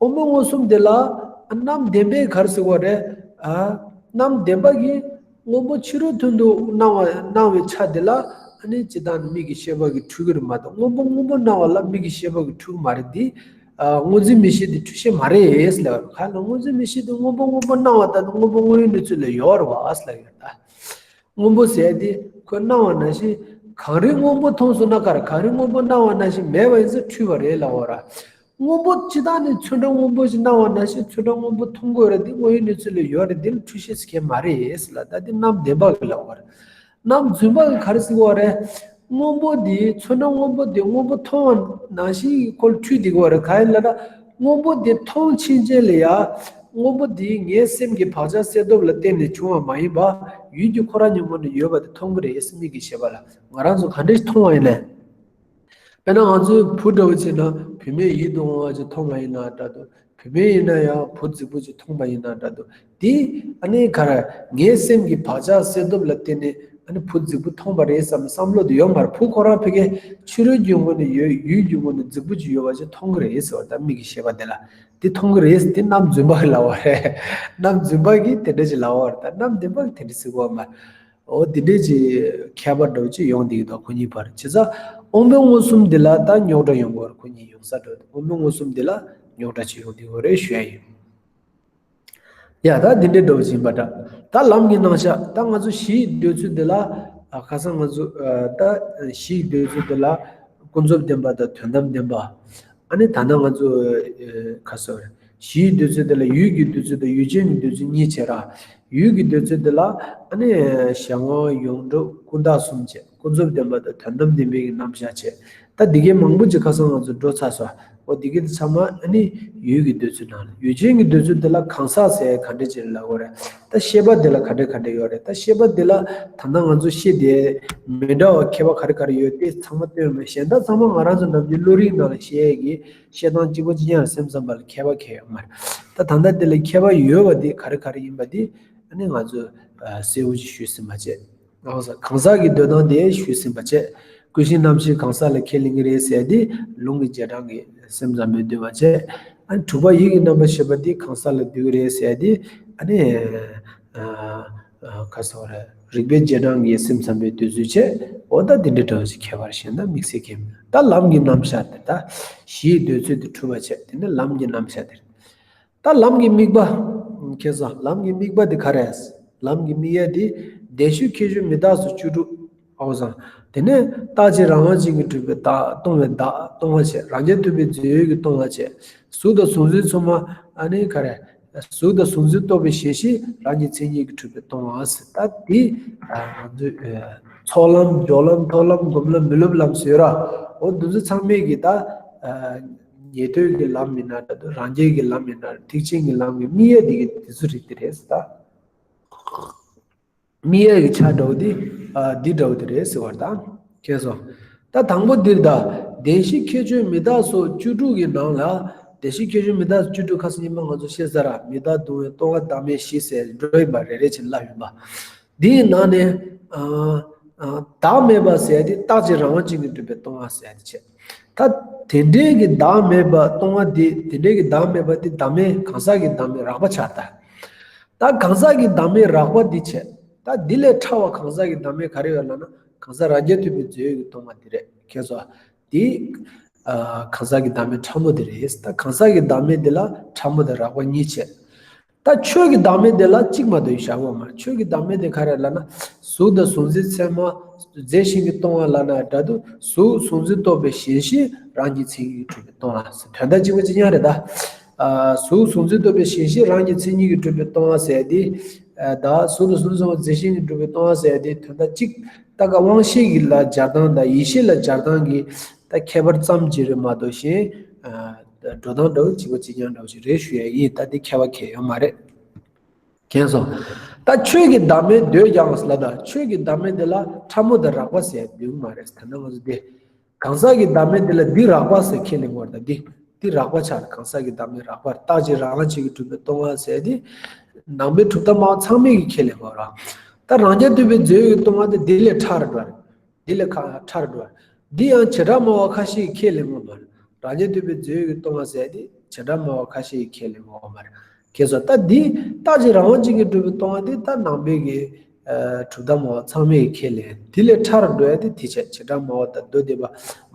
དབང་པོའི་མངོན་སུམ་དེ་ལ་རྣམ་བདེན་པས་ག་རེ་ཟེར་གྱི་ཡོད་རེད། ཨ། རྣམ་བདེན་པ་གིས་དངོས་པོ་ཕྱི་རོལ་དོན་དུ་སྣང་བ་སྣང་བའི་ཆ་དེ་ལ་ཨ་ནི་སྤྱིར་བཏང་ནི་མིག་གི་ཤེས་པ་གིས་འཁྲུལ་གྱི་རེད་མ་གཏོགས། དངོས་པོ་དངོས་པོ་སྣང་བ་ལ་མིག་གི་ཤེས་པ་གིས་འཁྲུལ་གྱི་མ་རེད་དེ། ཨ། སྔོ་འཛིན་མིག་ཤེས་དེ་འཁྲུལ་ཤེས་མ་རེད་ཟེར་ལབ་པ་རེད། གང་ལྟར་སྔོ་འཛིན་མིག་ཤེས་དེ་དངོས་པོ་དངོས་པོ་སྣང་བ་ལྟར་དུ་དངོས་པོ་དངོས་ཡོད་གནས་ཚུལ་ལ་ཡོད་རེད་པ་ཟེར་ལབ་ཡོད་ད། སྔོན་པོ་ཟེར་དེ་ཁོས་སྣང་བ་ནང་བཞིན་གངས་རིའི་སྔོན་པོ་མཐོང་སོང་ན་ག་རེ། གངས་རིའི་སྔོན་པོ་སྣང་བ་ནང་བཞིན་མེད་པ་ཡིན་ཙང་འཁྲུལ་བ་རེད་ལབ་པ་རེད། སྔོན་པོ་སྤྱིར་བཏང་ནི་ཚོན་ཁྲ་སྔོན་པོ་ཞིག་སྣང་བ་ནང་བཞིན་ཚོན་ཁྲ་སྔོན་པོ་མཐོང་གི་ཡོད་རེད། དེ་དངོས་ཡོད་གནས་ཚུལ་ལ་ཡོད་རེད། དེ་ལ་འཁྲུལ་ཤེས་ཟེར་མཁན་མ་རེད་ཟེར་ལབ། ད་དེ་རྣམ་བདེན་པ་གིས་ལབ་པ་རེད། རྣམ་རྫུན་པ་གིས་ག་རེ་ཟེར་གྱི་ཡོད་རེད། སྔོན་པོ་འདི་ཚོན་ཁྲ་སྔོན་པོ་འདི་སྔོན་པོ་མཐོང་བ་ནང་བཞིན་གྱི་ཁོ་ལ་འཁྲུལ་བསྡད་ཀྱི་ཡོད་རེད། གང་ཡིན་ལབ་ན། སྔོན་པོ་འདི་མཐོང་ཕྱིན་ཆད་ལ་ཡང་སྔོན་པོ་འདི་ངའི་སེམས་ཀྱི་བག་ཆགས་གསལ་སྟོབས་ལ་བརྟེན་ནས་བྱུང་བ་མ་ཡིན་པ། ཡུལ་གྱི་ཁོ་རང་ཉིད་ངོས་ནས་ཡོད་པ་དེ་མཐོང་གི་རེད་ཟེར། མིག་གི་ཤེས་པ་ལ་ང་རང་ཚོ་ག་འདྲས་མཐོང་བ་ཡིན་ནའི། དཔེར་ན་ང་ཚོའི་བུ་འདྲ་བོ་བྱས་ན་བུད་མེད་ཡིད་དུ་འོང་བ་ཅིག་མཐོང་བ་ཡིན་ན་འདྲ་འདུག་བུད་མེད་ཡིན་ན་ཡང་བུ་རྫིག་པོ་ཅིག་མཐོང་པ་ཡིན་ན་འདྲ་འདུག་དེ་ཨ་ནི་ག་རེ། ངའི་སེམས་ཀྱི་བག་ཆགས་གསལ་སྟོབས་ལ་བརྟེན་ནས་ཨ་ནི་བུ་རྫིག་པོ་མཐོང་པ་རེད་བསམ་བསམ་བློ་དེ་ཡོད་མ་རེད། བུ་ཁོ་རང་ཕ་གིའི་ཕྱི་རོལ་གྱི་ངོས་ནས་ཡོད། ཡུལ་གྱི་ངོས་ནས་རྫིག་པོ་ཅིག་ཡོད་པ་ཅིག་མཐོང་གི་རེད་ཟེར་བ། ད་མིག་གི་ཤེས་པ་དེ་ལ་དེ་མཐོང་གི་རེད། དེ་རྣམ་རྫུན་པ་གིས་ལབ་པ་རེད། རྣམ་རྫུན་པ་གིས་དེ་འདྲ་ཅིག་ལབ་པ་རེད། ད་རྣམ་བདེན་པ་གིས་དེ་འདྲ་ཟེར་གྱི་ཡོད་མ་རེད། འོ་དེ་འདྲས་ཀྱི་ཁྱད་པར་འདྲ་བོ་ཅིག་ཡོང་བསྡད་ཀྱི་འདུག་ཁོ་གཉིས་བར། བྱས་ཙང་དབང་པོའི་མངོན་སུམ་འདི་ལ་ད་རྙོག་དྲ་ཡོང་གི་ཡོད་རེད། ཁོ་གཉིས་ཡོང་ས་འདྲ་བོ། དབང་པོའི་མངོན་སུམ་འདི་ལ་རྙོག་དྲ་ཅིག་ཡོང་བསྡད་ཀྱི་ཡོད་རེད་ཞུ་ཡ་ཡིན། ཡ་ད་འདི་འདྲས་འདྲ་བོ་ཅིག་ཡིན་པ་འདྲ། ད་ལམ་གྱི་རྣམ་གཞག་ད་ང་ཚོ་གཞི་ཡི་འདོད་ཚུལ་འདི་ལ། ཨ། ཁ་སང་ང་ཚོ། ཨ། ད་གཞི་ཡི་འདོད་ཚུལ་འདི་ལ་ཀུན་རྫོབ་བདེན་པ་དང་དོན་དམ་བདེན་པ། ཨ་ནི་ད་ལྟ་ང་ཚོ། ཨ། ག་རེ་ཟེར། གཞིའི་འདོད་ཚུལ་དེ་ལ་ཡུལ་གྱི་འདོད་ཚུལ་དང་ཡུལ་ཅན་གྱི་འདོད་ཚུལ་གཉིས་བྱས་ར། ཡུལ་གྱི་འདོད་ཚུལ་དེ་ལ་ཨ་ནི་གཞན་དབང་ཡོངས་གྲུབ་ཀུན་བརྟགས་གསུམ་བྱས། ཀུན་རྫོབ་བདེན་པ་དང་དོན་དམ་བདེན་པའི་གི་རྣམ་གཞག་བྱས། ད་འདི་གའི་མང་པོ་ཅིག་ཁ་སང་ང་ཚོ་འགྲོ་ཚར་སོང་། འོ་འདི་གའི་ཚང་མ་ཨ་ནི་ཡུལ་གྱི་འདོད་ཚུལ་ནང་ལ། ཡུལ་ཅན་གྱི་འདོད་ཚུལ་དེ་ལ་གང་ཟག་ཟེར་ག་འདྲ་ཅིག་ལབ་དགོས་རེད། ད་ཤེས་པ་དེ་ལ་ག་འདྲ་ག་འདྲ་ཡོད་རེད། ད་ཤེས་པ་དེ་ལ་ད་ལྟ་ང་ཚོ་ཤེས་དེ་མི་འདྲ་བ་ཁྱད་པར་ག་རེ་ག་རེ་ཡོད་དེ་ཚང་མ་སྟོན་མེད། གཞན་དག་ཚང་མ་ང་རང་ཚོ་ནམ་རྒྱུན་བློ་རིག་ནང་ལ་ཤེས་ཡས་ཀྱི་བཤད་སྟངས་གཅིག་པ་གཅིག་རྐྱང་རེད་སེམས་ཙམ་པ་ལ་ཁྱད་པར་གང་ཡང་ཡོད་མ་རེད། ད་ད་ལྟ་དེ་ལ་ཁྱད་པར་ཡོད་པ་དེ་ག་རེ་ག་རེ་ཡིན་པ་དེ་ཨ་ནི་ང་ཚོས་གསལ་བོ་ཞིག་ཞུས་ཟིན་པ་བྱས། གང་ཟག་གང་ཟག་གི་འདོད་སྟངས་དེ་ཞུས་ཟིན་པ་བྱས། ཀུན་གཞི་རྣམ་ཤེས་གང་ཟག་ལ་ཁས་ལེན་གྱི་རེད་ཟེར་དེ་ལུང་གི་རྗེས་འབྲང་གི་སེམས་ཙམ་པས་འདོད་པ་བྱས། ཨ་ནི་དྲུག་པ་ཡིད་ཀྱི་རྣམ་པར་ཤེས་པ་དེ་གང་ཟག་ལ་འདོད་ཀྱི་རེད་ཟེར་དེ་ཨ་ནི་ག་རེ་ཟེར་བ་རེད། རིག་པའི་རྗེས་འབྲང་གི་སེམས་ཙམ་པའི་འདོད་ཚུལ་བྱས། འོ་ད་དེ་འདྲའི་འདྲ་བོ་ཞིག་ཁྱད་པར་ཞིག་ད་དམིགས་བསལ་གྱི་མིན། ད་ལམ་གྱི་རྣམ་གཞག་དེ་ད་གཞིའི་འདོད་ཚུལ་དེ་འཁྲུལ་པ་བྱས། དེ་ནི་ལམ་གྱི་རྣམ་གཞག་དེ་རེད། ད་ལམ་གྱི་དམིགས་པ། ཁྱེད་ཚོ་ལམ་གྱི་དམིགས་པ་དེ་ག་རེ། ལམ་གྱི་དམིགས་ཡ་དེ་བདེན་བཞི་ཁྱད་གཞི་མི་རྟག་སོགས་བཅུ་དྲུག་ཨོ་བཟང་། དེ་ནས་རྟག་གཅིག་རང་དབང་ཅན་གྱིས་གྲུབ་པའི་བདག་སྟོང་བའི་བདག་སྟོང་པ་བྱས། རང་རྐྱ་ཐུབ་པའི་རྫས་ཡོད་ཀྱི་སྟོང་པ་བྱས། གཟུགས་དང་གཟུགས་འཛིན་ཚང་མ་ཨ་ནི་ག་རེ། གཟུགས་དང་གཟུགས་འཛིན་རྟོག་པའི་ཞེན་གཞི་རང་གི་མཚན་ཉིད་ཀྱིས་གྲུབ་པའི་སྟོང་པ་ཟེར། ད་དེ་ང་ཚོས་ཚོགས་ལམ་སྦྱོར་ལམ་ཐོག་ལམ་སྒོམ་ལམ་མི་སློབ་ལམ་ཟེར་ར། འོ་འདི་ཚོ་ཚང་མས་ཀྱི་ད་ཉན་ཐོས་ཀྱི་ལམ་ཡིན་ན་འདྲ་འདུག་རང་རྒྱལ་གྱི་ལམ་ཡིན་ན་ཐེག་ཆེན་གྱི་ལམ་གྱི་དམིགས་ཡ་དེ་གི་དེ་ཚོ་རིགས་དེ་རེད་ཟེར་ད། དམིགས་ཡ་གི་ཆ་འདྲ་བོ་དེ། ཨ་འདི་འདྲ་བོ་དེ་རེད་ཟེར་བ་དང་། ཁྱེད་སོ། ད་དང་པོ་འདིར་ད་བདེན་བཞི་ཁྱད་ཆོས་མི་རྟག་སོགས་བཅུ་དྲུག་གི་ནང་ལ། བདེན་བཞི་ཁྱད་ཆོས་མི་རྟག་སོགས་བཅུ་དྲུག་ཁ་སང་ཉིན་མ་ང་ཚོ་བཤད་ཚར་ར། མི་རྟག་སྡུག་བསྔལ་སྟོང་པ་བདག་མེད་བཞི་ཟེར་འགྲོ་ཡིན་པ་རེ་རེ་བཞིན་ལབ་ཡིན་པ། འདིའི་ནང་ནས་ཨ་ཨ་བདག་མེད་པ་ཟེར་ཡ་དེ་རྟག་གཅིག་རང་དབང་ཅན་གྱིས་གྲུབ་པའི་སྟོང་པ་ཟེར་ཡ་དེ་བྱས། ད་དེ་འདྲའི་གི་བདག་མེད་པ་སྟོང་པ་དེ། དེ་འདྲའི་གི་བདག་མེད་པ་དེ་བདག་མེད་གང་ཟག་གི་བདག་མེད་རགས་པ་ཆགས་ད། ད་གང་ཟག་གི་བདག་མེད་རགས་པ་འདི་བྱས། ད་འདི་ལས་ཕྲ་བ་གང་ཟག་གི་བདག་མེད་ག་རེ་ཡོད་ལབ་ན། གང་ཟག་རང་རྐྱ་ཐུབ་པའི་རྫས་ཡོད་ཀྱི་སྟོང་པ་འདི་རེད། ཁྱེད་ཚོ། འདི་ཨ་གང་ཟག་གི་བདག་མེད་ཕྲ་མོ་འདི་རེད། ད་གང་ཟག་གི་བདག་མེད་འདི་ལ་ཕྲ་མོ་དང་རགས་པ་གཉིས་བྱས། ད་ཆོས་ཀྱི་བདག་མེད་འདི་ལ་གཅིག་མ་གཏོགས་བཞག་གི་ཡོད་མ་རེད། ཆོས་ཀྱི་བདག་མེད་འདི་ག་རེ་ལབ་ན། གཟུགས་དང་གཟུགས་འཛིན་ཚད་མ་རྫས་གཞན་གྱིས་སྟོང་པ་ལབ་ན་འདྲ་འདུག་གཟུགས་གཟུགས་འཛིན་རྟོག་པའི་ཞེན་གཞི་རང་གི་མཚན་ཉིད་ཀྱིས་གྲུབ་པའི་སྟོང་པ་ཟེར། དོན་དག་གཅིག་པ་གཅིག་རྐྱང་རེད་ད། ཨ་གཟུགས་གཟུགས་འཛིན་རྟོག་པའི་ཞེན་གཞི་རང་གི་མཚན་ཉིད་ཀྱིས་གྲུབ་པའི་སྟོང་པ་ཟེར་ཏེ། ཨ་ད་གཟུགས་དང་གཟུགས་འཛིན་ཚད་མ་རྫས་གཞན་གྱིས་གྲུབ་པའི་སྟོང་པ་ཟེར་ཏེ། དོན་དག་གཅིག་ད་ག་དབང་ཤེས་ཀྱི་ལ་སྦྱར་སྟངས་དང་ཡིད་ཤེས་ལ་སྦྱར་སྟངས་ཀྱི་ད་ཁྱད་པར་ཙམ་ཅིག་རེད་མ་གཏོགས་གཞན་ཨ་འགྲོ་སྟངས་འདྲ་བོ་གཅིག་པ་གཅིག་རྐྱང་འདྲ་བོ་ཞིག་རེད་ཞུ་ཡ་ཡིན། ད་འདི་ཁྱད་པར་གང་ཡང་ཡོད་མ་རེད། མཁྱེན་སོང་། ད་ཆོས་ཀྱི་བདག་མེད་འདོད་ཀྱང་ལབ་ན། ཆོས་ཀྱི་བདག་མེད་འདི་ལ་ཕྲ་མོ་དང་རགས་པ་ཟེར་འདུག་མ་རེད། ད་ནང་ང་ཚོ་འདི་གང་ཟག་གི་བདག་མེད་འདི་ལ་འདི་རགས་པ་ཟེར་ཁས་ལེན་དགོས་རེད། ད་འདི་འདི་རགས་པ་ཆགས་རེད། གང་ཟག་གི་བདག་མེད་རགས་པ་རེད། རྟག་གཅིག་རང་དབང་ཅན་གྱིས་གྲུབ་པའི་སྟོང་པ་ཟེར་འདི་ནང་པའི་གྲུབ་མཐའ་སྨྲ་བ་ཚང་མས་ཀྱིས་ཁས་ལེན་དགོས་རེད། ད་རང་རྐྱ་ཐུབ་པའི་རྫས་ཡོད་ཀྱི་སྟོང་པ་འདི་འདི་ལས་ཕྲ་རེད་འགྲོ་རེད། འདི་ལས་ཁ་ཕྲ་རེད་འགྲོ་རེད། འདི་ཡང་བྱེ་བྲག་སྨྲ་བ་ཁ་ཤས་ཀྱིས་ཁས་ལེན་དགོས་མ་རེད། རང་རྐྱ་ཐུབ་པའི་རྫས་ཡོད་ཀྱི་སྟོང་པ་ཟེར་འདི་བྱེ་བྲག་སྨྲ་བ་ཁ་ཤས་ཀྱིས་ཁས་ལེན་དགོས་མ་རེད། ཁྱེད་ཚོ་ད་འདི་རྟག་གཅིག་རང་དབང་ཅན་གྱིས་གྲུབ་པའི་སྟོང་པ་འདི་ད་ནང་པའི་གི་ཨ་གྲུབ་མཐའ་སྨྲ་བ་ཚང་མས་ཁས་ལེན། འདི་ལས་ཕྲ་རུ་འགྲོ་ཡ་དེ་དེ་བྱས། བྱེ་བྲག་སྨྲ་བ་དང་མདོ་སྡེ་པ་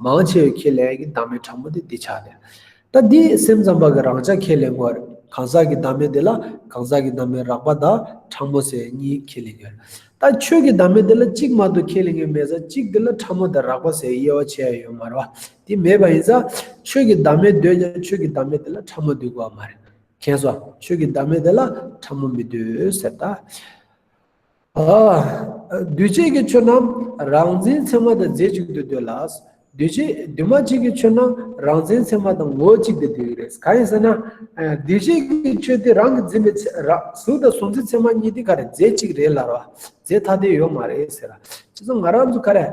མང་ཆེ་བས་ཁས་ལེན་ཡ་གི་བདག་མེད་ཕྲ་མོ་དེ་འདི་ཆགས་ཏེ། ད་འདི་སེམས་ཙམ་པ་གི་རང་ཆ་ཁས་ལེན་དགོས་རེད། གང་ཟག་གི་བདག་མེད་དེ་ལ་གང་ཟག་གི་བདག་མེད་རགས་པ་དང་ཕྲ་མོ་ཟེར་གཉིས་ཁས་ལེན་ཡོད་རེད། ད་ཆོས་ཀྱི་བདག་མེད་དེ་ལ་གཅིག་མ་གཏོགས་ཁས་ལེན་མཁན་མེད་ཙང་གཅིག་དེ་ལ་ཕྲ་མོ་དང་རགས་པ་ཟེར་དབྱེ་བ་ཕྱེ་ཡ་ཡོད་མ་རེད་བ། དེ་མེད་པ་ཡིན་ཙང་ཆོས་ཀྱི་བདག་མེད་འདོད་ཀྱང་ཆོས་ཀྱི་བདག་མེད་དེ་ལ་ཕྲ་མོ་འདོད་དགོས་པ་མ་རེད། མཁྱེན་སོང་། ཆོས་ཀྱི་བདག་མེད་དེ་ལ་ཕྲ་མོ་མི་འདོད་ཟེར་ད། ཨ། འདུས་བྱས་ཀྱི་ཆོས་རྣམས་རང་འཛིན་ཚད་མ་དང་རྫས་གཅིག་ཏུ་འདོད་ལ། འདུས་བྱས་འདུས་མ་བྱས་ཀྱི་ཆོས་རྣམས་རང་འཛིན་ཚད་མ་དང་ངོ་བོ་གཅིག་ཏུ་འདོད་ཀྱི་རེད། གང་ཡིན་ཟེར་ན། ཨ་འདུས་བྱས་ཀྱི་ཆོས་དེ་རང་གི་འཛིན་པའི་ཚད་ར་གཟུགས་དང་གཟུགས་འཛིན་ཚད་མ་གཉིས་དེ་ག་རེ་རྫས་གཅིག་རེད་ལབ་ར། རྫས་ཐ་དད་ཡོད་མ་རེད་ཟེར་ར། བྱས་ཙང་ང་རང་ཚོ་ག་རེ།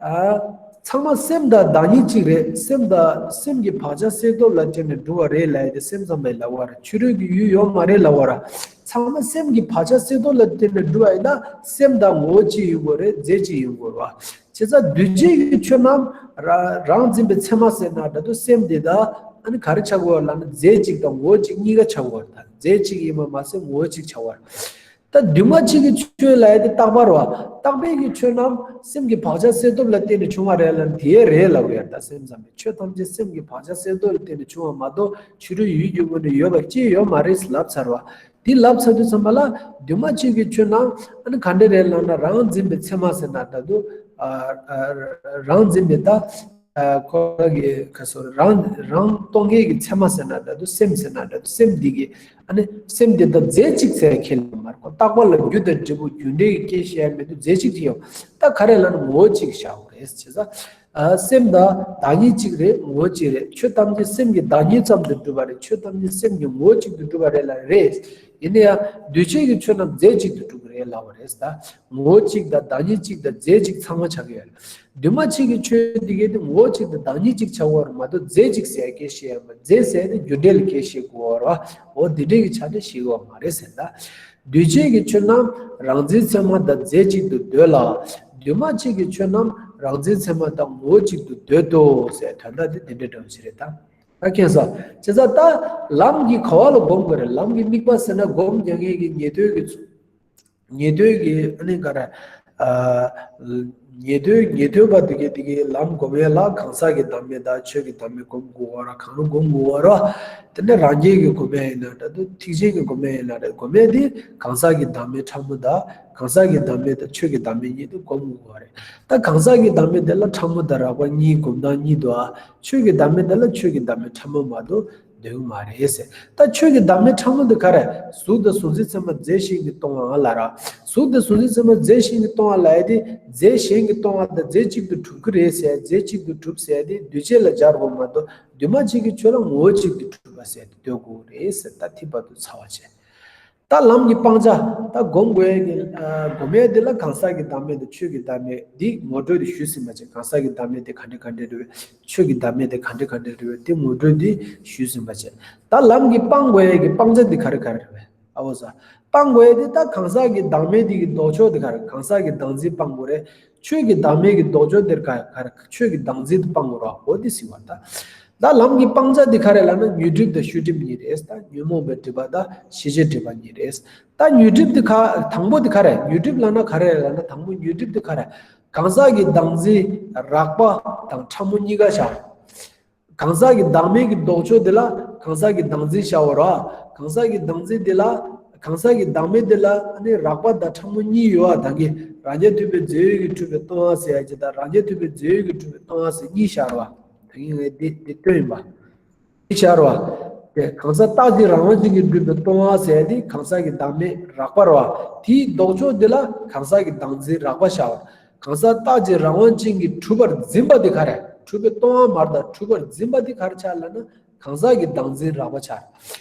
ཨ། ཚང་མ་སེམས་དང་བདག་ཉིད་གཅིག་རེད། སེམས་དང་སེམས་ཀྱི་བག་ཆགས་གསལ་སྟོབས་ལ་བརྟེན་ནས་གྲུབ་པ་རེད་ལབ་ཡ་དེ་སེམས་ཙམ་པས་ལབ་པ་རེད། ཕྱི་རོལ་གྱི་ཡུལ་ཡོད་མ་རེད་ལབ་པ་རེད། ཚང་མ་སེམས་ཀྱི་བག་ཆགས་གསལ་སྟོབས་ལ་བརྟེན་ནས་གྲུབ་པ་ཡིན་ན་སེམས་དང་ངོ་བོ་གཅིག་ཡིན་དགོས་རེད། རྫས་གཅིག་ཡིན་དགོས་རེད་བ། བྱས་ཙང་འདུས་བྱས་ཀྱི་ཆོས་རྣམས་ར་རང་འཛིན་པའི་ཚད་མ་ཟེར་ན་འདྲ་འདུག་སེམས་དེ་དག་ཨ་ནི་ག་རེ་ཆགས་དགོས་ལབ་ན་རྫས་གཅིག་དང་ངོ་བོ་གཅིག་གཉིས་ཀ་ཆགས་དགོས་རེད། ད་རྫས་གཅིག་ཡིན་པ་མ་ཟད་ངོ་བོ་གཅིག་ཆགས་པ་རེད། ད་འདུས་མ་བྱས་ཀྱི་ཆོས་ལབ་ཡ་དེ་རྟག་པ་རེད་བ། རྟག་པའི་གི་ཆོས་རྣམས་སེམས་ཀྱི་བག་ཆགས་གསལ་སྟོབས་ལ་བརྟེན་ནས་བྱུང་བ་རེད་ལབ་ན་དེ་རེད་ལབ་ཀྱི་ཡོད་རེད། ད་སེམས་ཙམ་པས་ཆོས་ཐམས་ཅད་སེམས་ཀྱི་བག་ཆགས་གསལ་སྟོབས་ལ་བརྟེན་ནས་བྱུང་བ་མ་གཏོགས་ཕྱི་རོལ་ཡུལ་གྱི་ངོས་ནས་ཡོད་པ་ཅི་ཡོད་མ་རེད་ལབ་ཚར་བ། དེ་ལབ་ཚར་དུས་ཙམ་པ་ལ་འདུས་མ་བྱས་ཀྱི་ཆོས་རྣམས་ཨ་ནི་ག་འདྲ་རེད་ལབ་ན་རང་འཛིན་པའི་ཚད་མ་ཟེར་ན་འདྲ་འདུག་ཨ་ཨ་རང་འཛིན་པའི་ད། ཨ་ཁོ་རང་གི་ཁ་སོ་རང་རང་རྟོག་མཁན་གྱི་ཚད་མ་ཟེར་ན་འདྲ་འདུག་སེམས་ཟེར་ན་འདྲ་འདུག་སེམས་འདི་གི་ཨ་ནི་སེམས་འདི་དང་རྫས་གཅིག་ཟེར་ཁས་ལེན་མ་རེད། ཁོ་རྟག་པ་ལ་རྒྱུ་དང་འབྲས་བུ་རྒྱུ་འབྲས་ཀྱི་སྐྱེད་བྱེད་ཡ་མི་འདུག་རྫས་གཅིག་ཅིག་ཡོད། ད་ག་རེ་ལབ་ན་ངོ་བོ་གཅིག་བཞག་དགོས་རེད། བྱས་ཙང་ཨ་སེམས་དང་བདག་ཉིད་གཅིག་རེད། ངོ་བོ་གཅིག་རེད། ཆོས་ཐམས་ཅད་སེམས་ཀྱི་བདག་ཉིད་ཙམ་དུ་གྲུབ་པ་རེད། ཆོས་ཐམས་ཅད་སེམས་ཀྱི་ངོ་བོ་གཅིག་ཏུ་གྲུབ་པ་རེད་ལབ་རེད། ཡིན་ན་ཡང་འདུས་བྱས་ཀྱི་ཆོས་རྣམས་རྫས་གཅིག་ཏུ་གྲུབ་ཀྱི་རེད་ལབ་པ་རེད་ད། ངོ་བོ་གཅིག་དང་བདག་ཉིད་གཅིག་དང་རྫས་གཅིག་ཚང་མ་ཆགས་ཀྱི་ཡོད་རེད། འདུས་མ་བྱས་ཀྱི་ཆོས་འདི་གའི་དེ་ངོ་བོ་གཅིག་དང་བདག་ཉིད་གཅིག་ཆགས་ཀྱི་ཡོད་རེད་མ་གཏོགས་རྫས་གཅིག་ཟེར་སྐད་བཤད་ཡོད་མ་རེད། རྫས་ཟེར་དེ་རྒྱུ་འབྲས་ལ་སྐད་བཤད་དགོས་རེད་བ། འོ་འདི་འདྲའི་གི་ཆ་ནས་བཤད་ཀྱི་ཡོད་མ་རེད་ཟེར་ད། འདུས་བྱས་ཀྱི་ཆོས་རྣམས་རང་འཛིན་ཚད་མ་དང་རྫས་གཅིག་ཏུ་འདོད་ལ། འདུས་མ་བྱས་ཀྱི་ཆོས་རྣམས་རང་འཛིན་ཚད་མ་དང་ངོ་བོ་གཅིག་ཏུ་འདོད་དོ་ཟེར་དོན་དག་དེ་འདི་འདྲའི་འདྲ་བོ་ཞིག་རེད་ད། ད་མཁྱེན་སོང་། བྱས་ཙང་ད་ལམ་གྱི་ག་བ་ལ་སྒོམ་དགོས་རེད། ལམ་གྱི་དམིགས་པ་ཟེར་ན་སྒོམ་རྒྱག་མཁན་གྱི་ཉན་ཐོས་ཀྱི་ཚོ། ཉན་ཐོས་ཀྱི་ཨ་ནི་ག་རེ། ཉན་ཐོས་ཉན་ཐོས་པ་དེ་གའི་དེ་གའི་ལམ་སྒོམ་ཡས་ལ་གང་ཟག་གི་བདག་མེད་དང་ཆོས་ཀྱི་བདག་མེད་སྒོམ་དགོས་པ་ར། གང་རུང་སྒོམ་དགོས་པ་ར། དེ་ནས་རང་རྒྱལ་གྱི་སྒོམ་ཡས་ཡིན་ན་འདྲ་འདུག་ཐེག་ཆེན་གྱི་སྒོམ་ཡས་ཡིན་ན་འདྲ། སྒོམ་ཡས་དེ་གང་ཟག་གི་བདག་མེད་ཕྲ་མོ་དང་གང་ཟག་གི་བདག་མེད་དང་ཆོས་ཀྱི་བདག་མེད་གཉིས་དེ་སྒོམ་དགོས་པ་རེད། ད་གང་ཟག་གི་བདག་མེད་དེ་ལ་ཕྲ་མོ་དང་རགས་པ་གཉིས་སྒོམ་སྟངས་གཉིས་འདུག་ཨ། ཆོས་ཀྱི་བདག་མེད་དེ་ལ་ཆོས་ཀྱི་བདག་མེད་ཕྲ་མོ་མ་གཏོགས་འདོད་ཀྱི་མ་རེད་ཟེར། ད་ཆོས་ཀྱི་བདག་མེད་ཕྲ་མོ་འདི་ག་རེ། གཟུགས་དང་གཟུགས་འཛིན་ཚད་མ་རྫས་གཞན་གྱིས་སྟོང་བ་ལ་ར། གཟུགས་དང་གཟུགས་འཛིན་ཚད་མ་རྫས་གཞན་གྱིས་སྟོང་བ་ལ་ཡ་དེ་རྫས་གཞན་གྱིས་སྟོང་བ་དང་རྫས་གཅིག་ཏུ་གྲུབ་ཀྱི་རེད་ཟེར། རྫས་གཅིག་ཏུ་གྲུབ་ཟེར་དེ་འདུས་བྱས་ལ་སྦྱར་དགོས་མ་གཏོགས་འདུས་མ་བྱས་ཀྱི་ཆོས་ལ་ངོ་བོ་གཅིག་ཏུ་གྲུབ་པ་ཟེར་དེ་འདོད་དགོས་རེད་ཟེར། ད་ཐིག་བར་དུ་ཚར་བ་བྱས། ད་ལམ་གྱི་སྤང་བྱ། ད་སྒོམ་དགོས་ཡས་ཀྱི་ཨ་སྒོམ་ཡས་འདི་ལ་གང་ཟག་གི་བདག་མེད་དང་ཆོས་ཀྱི་བདག་མེད་འདི་ངོ་སྤྲོད་དེ་ཞུས་ཟིན་པ་བྱས། གང་ཟག་གི་བདག་མེད་དེ་ག་འདྲ་ག་འདྲ་རེད་པས། ཆོས་ཀྱི་བདག་མེད་དེ་ག་འདྲ་ག་འདྲ་རེད་པས། དེ་ངོ་སྤྲོད་འདི་ཞུས་ཟིན་པ་བྱས། ད་ལམ་གྱི་སྤང་དགོས་ཡས་ཀྱི་སྤང་བྱ་འདི་ག་རེ་ག་རེ་རེད་པས། ཨ་འོ་ཟ། སྤང་དགོས་ཡས་འདི་ད་གང་ཟག་གི་བདག་མེད་འདི་གི་ལྡོག་ཕྱོགས་འདི་ག་རེ། གང་ཟག་གི་བདག་འཛིན་སྤང་དགོས་རེད། ཆོས་ཀྱི་བདག་མེད་ཀྱི་ལྡོག་ཕྱོགས་འདིར་ག་ག་རེ། ཆོས་ཀྱི་བདག་འཛིན་དེ་སྤང་དགོས་རེད་པ། འོ་འདི་ཟེར་བ་ད། ད་ལམ་གྱི་སྤང་བྱ་འདི་ག་རེ་ལབ་ན་ཉོན་སྒྲིབ་དང་ཤུགས་སྒྲིབ་གཉིས་རེད། ད་ཉོན་མོངས་པའི་སྒྲིབ་པ་དང་ཤེས་བྱའི་སྒྲིབ་པ་གཉིས་རེད། ད་ཉོན་སྒྲིབ་འདི་ག་དང་པོ་འདི་ག་རེ། ཉོན་སྒྲིབ་ལབ་ན་ག་རེ་ལབ་ན། དང་པོ་ཉོན་སྒྲིབ་འདི་ག་རེ། གང་ཟག་གི་བདག་འཛིན་རགས་པ་དང་ཕྲ་མོ་གཉིས་ཀ་བཞག་གང་ཟག་གི་བདག་མེད་ཀྱི་ལྡོག་ཕྱོགས་འདི་ལ་གང་ཟག་གི་བདག་འཛིན་བཞག་པ་རེད་པ། གང་ཟག་གི་བདག་འཛིན་འདི་ལ། གང་ཟག་གི་བདག་མེད་འདི་ལ་ཨ་ནི་རགས་པ་དང་ཕྲ་མོ་གཉིས་ཡོད་པ། ད་གིན་རང་རྐྱ་ཐུབ་པའི་རྫས་ཡོད་ཀྱིས་གྲུབ་པའི་སྟོང་པ་ཟེར་ཡ་གཅིག་དང་། རང་རྐྱ་ཐུབ་པའི་རྫས་ཡོད་ཀྱིས་གྲུབ་པའི་སྟོང་པ་ཟེར་གཉིས་བཞག་རེད་པ། ད་གིན་ངས་འདི་འདི་སྟོན་ཡིན་པ། འདི་བཞག་རེད་པ། དེ་གང་ཟག་རྟག་གཅིག་རང་དབང་ཅན་གྱིས་གྲུབ་པའི་སྟོང་པ་ཟེར་ཡ་འདི་གང་ཟག་གི་བདག་མེད་རགས་པ་རེད་པ། དེའི་ལྡོག་ཕྱོགས་འདི་ལ་གང་ཟག་གི་བདག་འཛིན་རགས་པ་བཞག་པ། གང་ཟག་རྟག་གཅིག་རང་དབང་ཅན་གྱིས་གྲུབ་པར་འཛིན་པ་འདི་ག་རེ། གྲུབ་པའི་སྟོང་པ་མ་རེད། ད་གྲུབ་པར་འཛིན་པ་འདི་ག་རེ་ཆགས་ལབ་ན་གང་ཟག་གི་བདག་འཛིན་རགས་པ་ཆགས།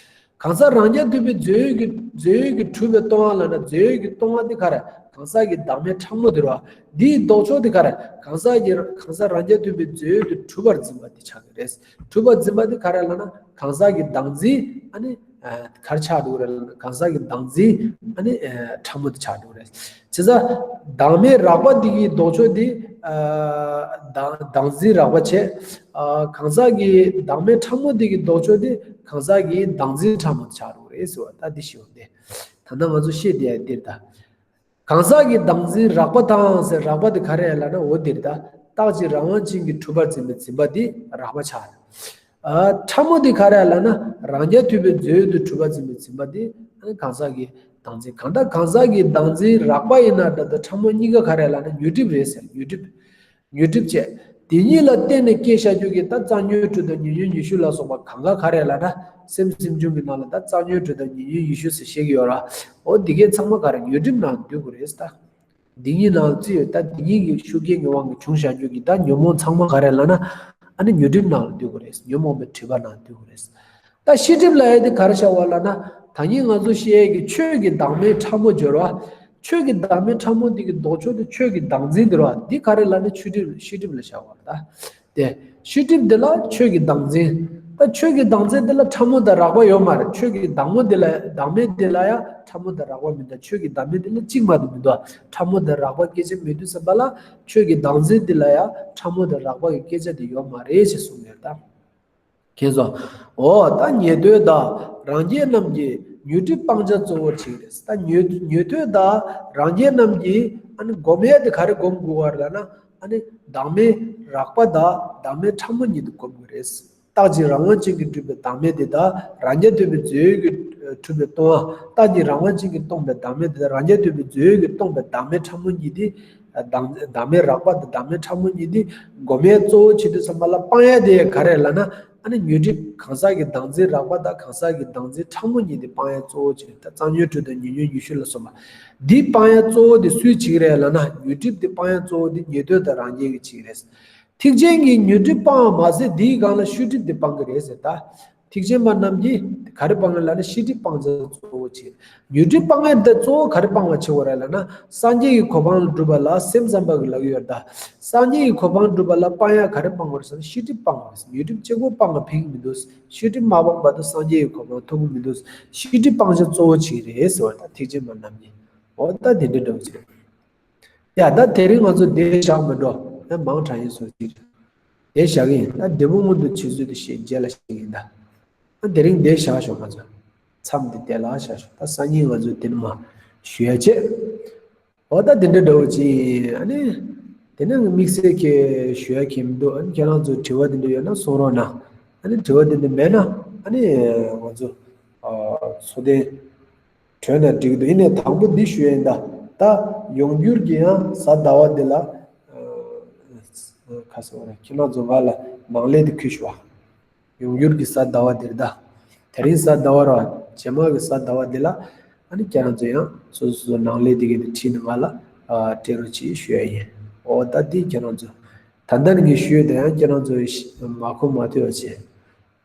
གང་ཟག་རང་རྐྱ་ཐུབ་པའི་རྫས་ཡོད་ཀྱིས་རྫས་ཡོད་ཀྱིས་གྲུབ་པའི་སྟོང་པ་ལབ་ན་རྫས་ཡོད་ཀྱི་སྟོང་པ་འདི་ག་རེ། གང་ཟག་གི་བདག་མེད་ཕྲ་མོ་འདི་རེད་པ། འདིའི་ལྡོག་ཕྱོགས་འདི་ག་རེ། གང་ཟག་གི་གང་ཟག་རང་རྐྱ་ཐུབ་པའི་རྫས་ཡོད་ཀྱིས་གྲུབ་པར་འཛིན་པ་འདི་ཆགས་ཀྱི་རེད། གྲུབ་པར་འཛིན་པ་འདི་ག་རེ་ལབ་ན་གང་ཟག་གི་བདག་འཛིན་ཨ་ནི་ག་རེ་ཆགས་འགྲོ་གི་རེད་ལབ་ན་གང་ཟག་གི་བདག་འཛིན་ཨ་ནི་ཕྲ་མོ་འདི་ཆགས་འགྲོ་གི་རེད། བྱས་ཙང་བདག་མེད་རགས་པ་འདི་གི་ལྡོག་ཕྱོགས་འདི། བདག་བདག་འཛིན་རགས་པ་བྱས། གང་ཟག་གི་བདག་མེད་ཕྲ་མོ་འདི་གི་ལྡོག་ཕྱོགས་འདི་གང་ཟག་གི་བདག་འཛིན་ཕྲ་མོ་ཆགས་འགྲོ་གི་རེད་ཟེར་བ། ད་འདི་ཞུ་འདི། ད་ལྟ་ང་ཚོ་བཤད་བསྡད་ཡ་འདིར་ད། གང་ཟག་གི་བདག་འཛིན་རགས་པ་དང་ཟེར། རགས་པ་འདི་ག་རེ་ལབ་ན་འོ་འདིར་ད། རྟག་གཅིག་རང་དབང་ཅན་གྱིས་གྲུབ་པར་འཛིན་པའི་འཛིན་པ་འདི་རགས་པ་ཆགས། ཨ། ཕྲ་མོ་འདི་ག་རེ་ལབ་ན་རང་རྐྱ་ཐུབ་པའི་རྫས་ཡོད་དུ་གྲུབ་པར་འཛིན་པའི་འཛིན་པ་འདི་གང་ཟག་གི་བདག་འཛིན། གང་ལྟར་གང་ཟག་གི་བདག་འཛིན་རགས་པ་ཡིན་ན་འདྲ། ད་ཕྲ་མོ་གཉིས་ཀ་ག་རེ་ལབ་ན་ཉོན་སྒྲིབ་རེད་ཟེར། ཉོན་སྒྲིབ། ཉོན་སྒྲིབ་བཅས། དེ་གཉིས་ལ་བརྟེན་ནས་སྐྱེས་བཞག་རྒྱུ་གི་ད་རྩ་ཉོན་དྲུག་དང་ཉེ་ཉོན་ཉི་ཤུ་ལ་སོགས་པ་གང་ག་ག་རེ་ལབ་ན་སེམས་སེམས་བྱུང་གི་ནང་ལ་ད་རྩ་ཉོན་དྲུག་དང་ཉེ་ཉོན་ཉི་ཤུ་ཟེར་བཤད་ཀྱི་ཡོད་ར། འོ་འདི་གའི་ཚང་མ་ག་རེ་ཉོན་སྒྲིབ་ནང་འདུས་དགོས་རེད་ད། འདི་གཉིས་ནང་བརྩི་ཡོད། ད་འདི་གཉིས་ཀྱི་ཤུགས་རྐྱེན་གྱི་དབང་གིས་བྱུང་བཞག་རྒྱུ་གི་ད་ཉོན་མོངས་ཚང་མ་ག་རེ་ལབ་ན་ཨ་ནི་ཉོན་སྒྲིབ་ནང་ལ་འདུས་དགོས་རེད། ཉོན་མོངས་པའི་སྒྲིབ་པ་ནང་འདུས་དགོས་རེད། ད་ཤེས་སྒྲིབ་ལབ་ཡས་དེ་ག་རེ་བྱ་བ་ལབ་ན་ད་གིན་ང་ཚོ་བཤད་ཡས་ཀྱི་ཆོས་ཀྱི་བདག་མེད་ཕྲ་མོ་སྦྱོར་བ། ཆོས་ཀྱི་བདག་མེད་ཕྲ་མོ་འདི་གི་ལྡོག་ཕྱོགས་དེ་ཆོས་ཀྱི་བདག་འཛིན་འདི་རེད་བ། འདི་ག་རེ་ལབ་ན་ཆོས་སྒྲིབ་ཤེས་སྒྲིབ་ལ་བྱ་བ་ད། དེ། ཤེས་སྒྲིབ་འདི་ལ་ཆོས་ཀྱི་བདག་འཛིན། ད་ཆོས་ཀྱི་བདག་འཛིན་འདི་ལ་ཕྲ་མོ་དང་རགས་པ་ཡོད་མ་རེད། ཆོས་ཀྱི་བདག་མོ་འདི་ལ་བདག་མེད་འདི་ལ་ཡང་ཕྲ་མོ་དང་རགས་པ་མི་འདུག་ཆོས་ཀྱི་བདག་མེད་འདི་ལ་གཅིག་མ་གཏོགས་མི་འདུག་ཕྲ་མོ་དང་རགས་པ་སྐད་ཆ་མི་འདུག་བསམ་པ་ལ་ཆོས་ཀྱི་བདག་འཛིན་འདི་ལ་ཡང་ཕྲ་མོ་དང་རགས་པ་གི་སྐད་ཆ་འདི་ཡོད་མ་རེད་ཅེས་གསུངས་ཡོད་ད། མཁྱེན་སོང་། འོ་ད་ཉན་ཐོས་དང་རང་རྒྱལ་རྣམས་ཀྱིས་ཉོན་སྒྲིབ་སྤང་བྱ་གཙོ་བོར་བྱེད་ཀྱི་རེད། ད་ཉོན་ཉན་ཐོས་དང་རང་རྒྱལ་རྣམས་ཀྱིས་ཨ་ནི་སྒོམ་ཡས་དེ་ག་རེ་སྒོམ་དགོས་པ་རེད་ལབ་ན་ཨ་ནི་བདག་མེད་རགས་པ་དང་བདག་མེད་ཕྲ་མོ་གཉིས་དེ་སྒོམ་དགོས་རེད། རྟག་གཅིག་རང་དབང་ཅན་གྱིས་གྲུབ་པའི་བདག་མེད་དེ་དང་རང་རྐྱ་ཐུབ་པའི་རྫས་ཡོད་ཀྱིས་གྲུབ་པའི་སྟོང་པ། རྟག་གཅིག་རང་དབང་ཅན་གྱིས་སྟོང་པའི་བདག་མེད་དེ་དང་རང་རྐྱ་ཐུབ་པའི་རྫས་ཡོད་ཀྱིས་སྟོང་པའི་བདག་མེད་ཕྲ་མོ་གཉིས་དེ། བདག་བདག་མེད་རགས་པ་དང་བདག་མེད་ཕྲ་མོ་གཉིས་དེ་སྒོམ་ཡས་གཙོ་བོ་བྱེད་དུས་ཙམ་པ་ལ་སྤང་ཡས་དེ་ག་རེ་ལབ་ན། ཨ་ནི་ཉོན་སྒྲིབ་གང་ཟག་གི་བདག་འཛིན་རགས་པ་དང་གང་ཟག་གི་བདག་འཛིན་ཕྲ་མོ་གཉིས་དེ་སྤང་ཡས་གཙོ་བོ་བྱེད། ད་རྩ་ཉོན་དྲུག་དང་ཉེ་ཉོན་ཉི་ཤུ་ལ་སོགས་པ། འདི་སྤང་ཡས་གཙོ་བོ་དེ་སུས་བྱེད་ཀྱི་རེད་ལབ་ན་ཉོན་སྒྲིབ་དེ་སྤང་ཡས་གཙོ་བོ་དེ་ཉན་ཐོས་དང་རང་རྒྱལ་གྱིས་བྱེད་ཀྱི་རེད། ཐེག་ཆེན་གྱིས་ཉོན་སྒྲིབ་སྤང་བ་མ་ཟད་དེའི་སྒང་ལ་ཤེས་སྒྲིབ་དེ་སྤང་གི་རེད་ཟེར་ད། ཐེག་ཆེན་པ་རྣམས་ཀྱིས་ག་རེ་སྤང་ངེས་ལབ་ན་ཤེས་སྒྲིབ་སྤང་བྱ་གཙོ་བོ་བྱེད། ཉོན་སྒྲིབ་སྤང་ངེས་དེ་གཙོ་བོ་ག་རེ་སྤང་བ་བྱེད་དགོས་རེད་ལབ་ན་སངས་རྒྱས་ཀྱི་གོ་འཕང་ལ་སྒྲུབ་པ་ལ་སེམས་ཙམ་པ་གི་ལབ་ཀྱི་ཡོད་ད། སངས་རྒྱས་ཀྱི་གོ་འཕང་སྒྲུབ་པ་ལ་སྤང་ཡ་ག་རེ་སྤང་དགོས་རེད་ཟེར་ན་ཤེས་སྒྲིབ་སྤང་དགོས་རེད། ཉོན་སྒྲིབ་གཅིག་པོ་སྤང་བ་ཕན་གྱི་མི་འདུག་ཤེས་སྒྲིབ་མ་སྤངས་བར་དུ་སངས་རྒྱས་ཀྱི་གོ་འཕང་ཐོབ་ཀྱི་མི་འདུག་ཤེས་སྒྲིབ་སྤང་བྱ་གཙོ་བོ་བྱེད་ཀྱི་རེད་ཟེར་བ་ད་ཐེག་ཆེན་པ་རྣམས་ཀྱིས། འོ་ད་དེ་འདྲ་འདྲ་བོ་ཅིག་རེད། ཡ་ད་དེ་རིང་ང་ཚོ་འདིར་བཞག་མི་འགྲོ། ཡང་མང་དྲགས་ཡིན་སོ་ཅིག་རེད། འདིར་བཞག་གི་ཡིན། ད་འབྲས་བུ་མངོན་དུ་བྱེད་ཚུལ་དེ་ཞེས་རྗེས་ལ་བཤད་ཀྱི་ཡིན་ད། ད་དེ་རིང་འདིར་བཞག་ཞོག་ང་ཚོ། མཚམས་འདི་དེ་ལ་བཞག་ཞོག་ད་སང་ཉིན་ང་ཚོ་དེ་ནས་མར་ཞུ་ཡ་བྱེད། འོ་ད་དེ་འདྲ་འདྲ་བོ་ཅིག་ཡིན། ཨ་ནི་དེ་ནས་དམིགས་བསལ་གྱི་ཞུ་ཡ་གང་མི་འདུག་ཨ་ནི་ཁྱེད་རང་ཚོ་དྲི་བ་དེ་འདྲ་ཡོད་ན་གསུང་རོགས་གནང་། ཨ་ནི་དྲི་བ་དེ་འདྲ་མེད་ན་ཨ་ནི་ང་ཚོ་ཚོགས་ཐེངས་གྲོལ་ན་འགྲིག་གི་འདུག་ཡིན་ནའི་དང་པོ་འདི་ཞུ་ཡ་ཡིན་ད། ད་ཡོང་འགྱུར་གྱི་ཡང་གཟའ་ཟླ་བ་འདི་ལ་ཁ་སང་རེད། ཁྱེད་རང་ཚོ་ང་ལ་ནང་ལས་དེ་ཁུལ་ཞུ་བ། ཡོང་འགྱུར་གྱི་གཟའ་ཟླ་བ་འདིར་ད། དེ་རིང་གཟའ་ཟླ་བ་ར་རྗེས་མ་གི་གཟའ་ཟླ་བ་འདི་ལ་ཨ་ནི་ཁྱེད་རང་ཚོ་ཡང་སོ་སོ་སོ་ནང་ལས་འདི་གི་འདི་ཁྲིད་ནས་ང་ལ་སྤྲད་རོགས་གྱིས་ཞུ་ཡ་ཡིན། འོ་ད་འདི་ཁྱེད་རང་ཚོ་ད་ལྟ་ནས་ངས་ཞུ་ཡ་དེ་ཡང་ཁྱེད་རང་ཚོ་མ་གོ་མ་ཐོས་པ་བྱས།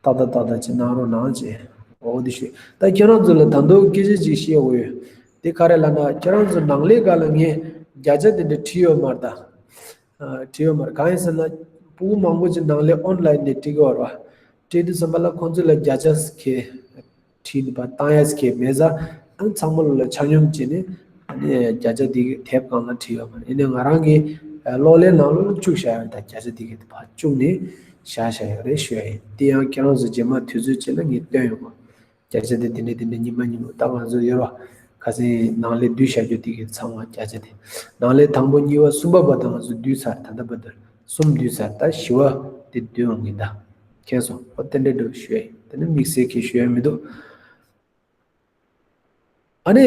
ཏག་ཏག་ཏག་ཏག་ཅིག་གནང་རོགས་གནང་བྱས། འོ་འདི་ཞུ་ད་ཁྱེད་རང་ཚོ་ལ་ད་དུང་སྐད་ཆ་ཅིག་བཤད་དགོས་ཡོད། འདི་ག་རེ་ལབ་ན་ཁྱེད་རང་ཚོ་ནང་ལས་ག་ལ་ངས་བརྒྱ་ཆ་དེ་འདྲ་བྲིས་ཡོད་མ་རེད་ད། བྲིས་ཡོད་མ་རེད། གང་ཡིན་ཟེར་ན་སྤུ་གུ་མང་པོ་ཅིག་ནང་ལས་ཨོན་ལའིན་ནས་བྲིས་ཀྱི་ཡོད་རེད་བ། བྲིས་དུས་ཙམ་པ་ལ་ཁོང་ཚོ་ལ་བརྒྱ་ཆ་ཁེ་བྲིས་ནས་པ་བཏང་ཡ་ཁེ་མེད་ས། ཨ་ནི་ཚང་མ་ལོ་ལ་ཆ་སྙོམས་བྱས་ནས་ཨ་ནི་བརྒྱ་ཆ་དེ་གི་དེབ་སྒང་ལ་བྲིས་ཡོད་མ་རེད། ཡིན་ནའི་ང་རང་གི་གློག་ཀླད་ནང་ལོགས་ལ་བཅུག་བཞག་ཡོད་རེད། ད་བརྒྱ་ཆ་དེ་གི་དེ་ཕར་བཅུག་ནས་བཞག་བཞག་ཡོད་རེད་ཞུ་ཡ་ཡིན། དེ་ཡང་ཁྱེད་རང་ཚོ་རྗེས་མ་དུས་ཚོད་ཅིག་ལ་ངས་སྟོན་ཡོང་གོ། བརྒྱ་ཆ་དེ་དེ་འདྲ་དེ་འདྲ་ཉི་མ་ཉི་མ་ད་ང་ཚོ་ཡོད་ར། ཁ་སང་ནང་ལས་བསྡུས་བཞག་རྒྱུ་དེ་གི་ཚང་མ་བརྒྱ་ཆ་དེ། ནང་ལས་དང་པོ་གཉིས་པ་གསུམ་པ་བར་དུ་ང་ཚོ་བསྡུས་ཚར། ད་ལྟ་བར་དུ་གསུམ་བསྡུས་ཚར། ད་བཞི་པ་དེ་བསྡུ་འོང་གི་ད། མཁྱེན་སོང་། ཨོ་དེ་འདྲ་འདྲ་ཞུ་ཡ་ཡིན། དེ་ནི་དམིགས་བསལ་གྱི་ཞུ་ཡ་མི་འདུག་ཨ་ནི་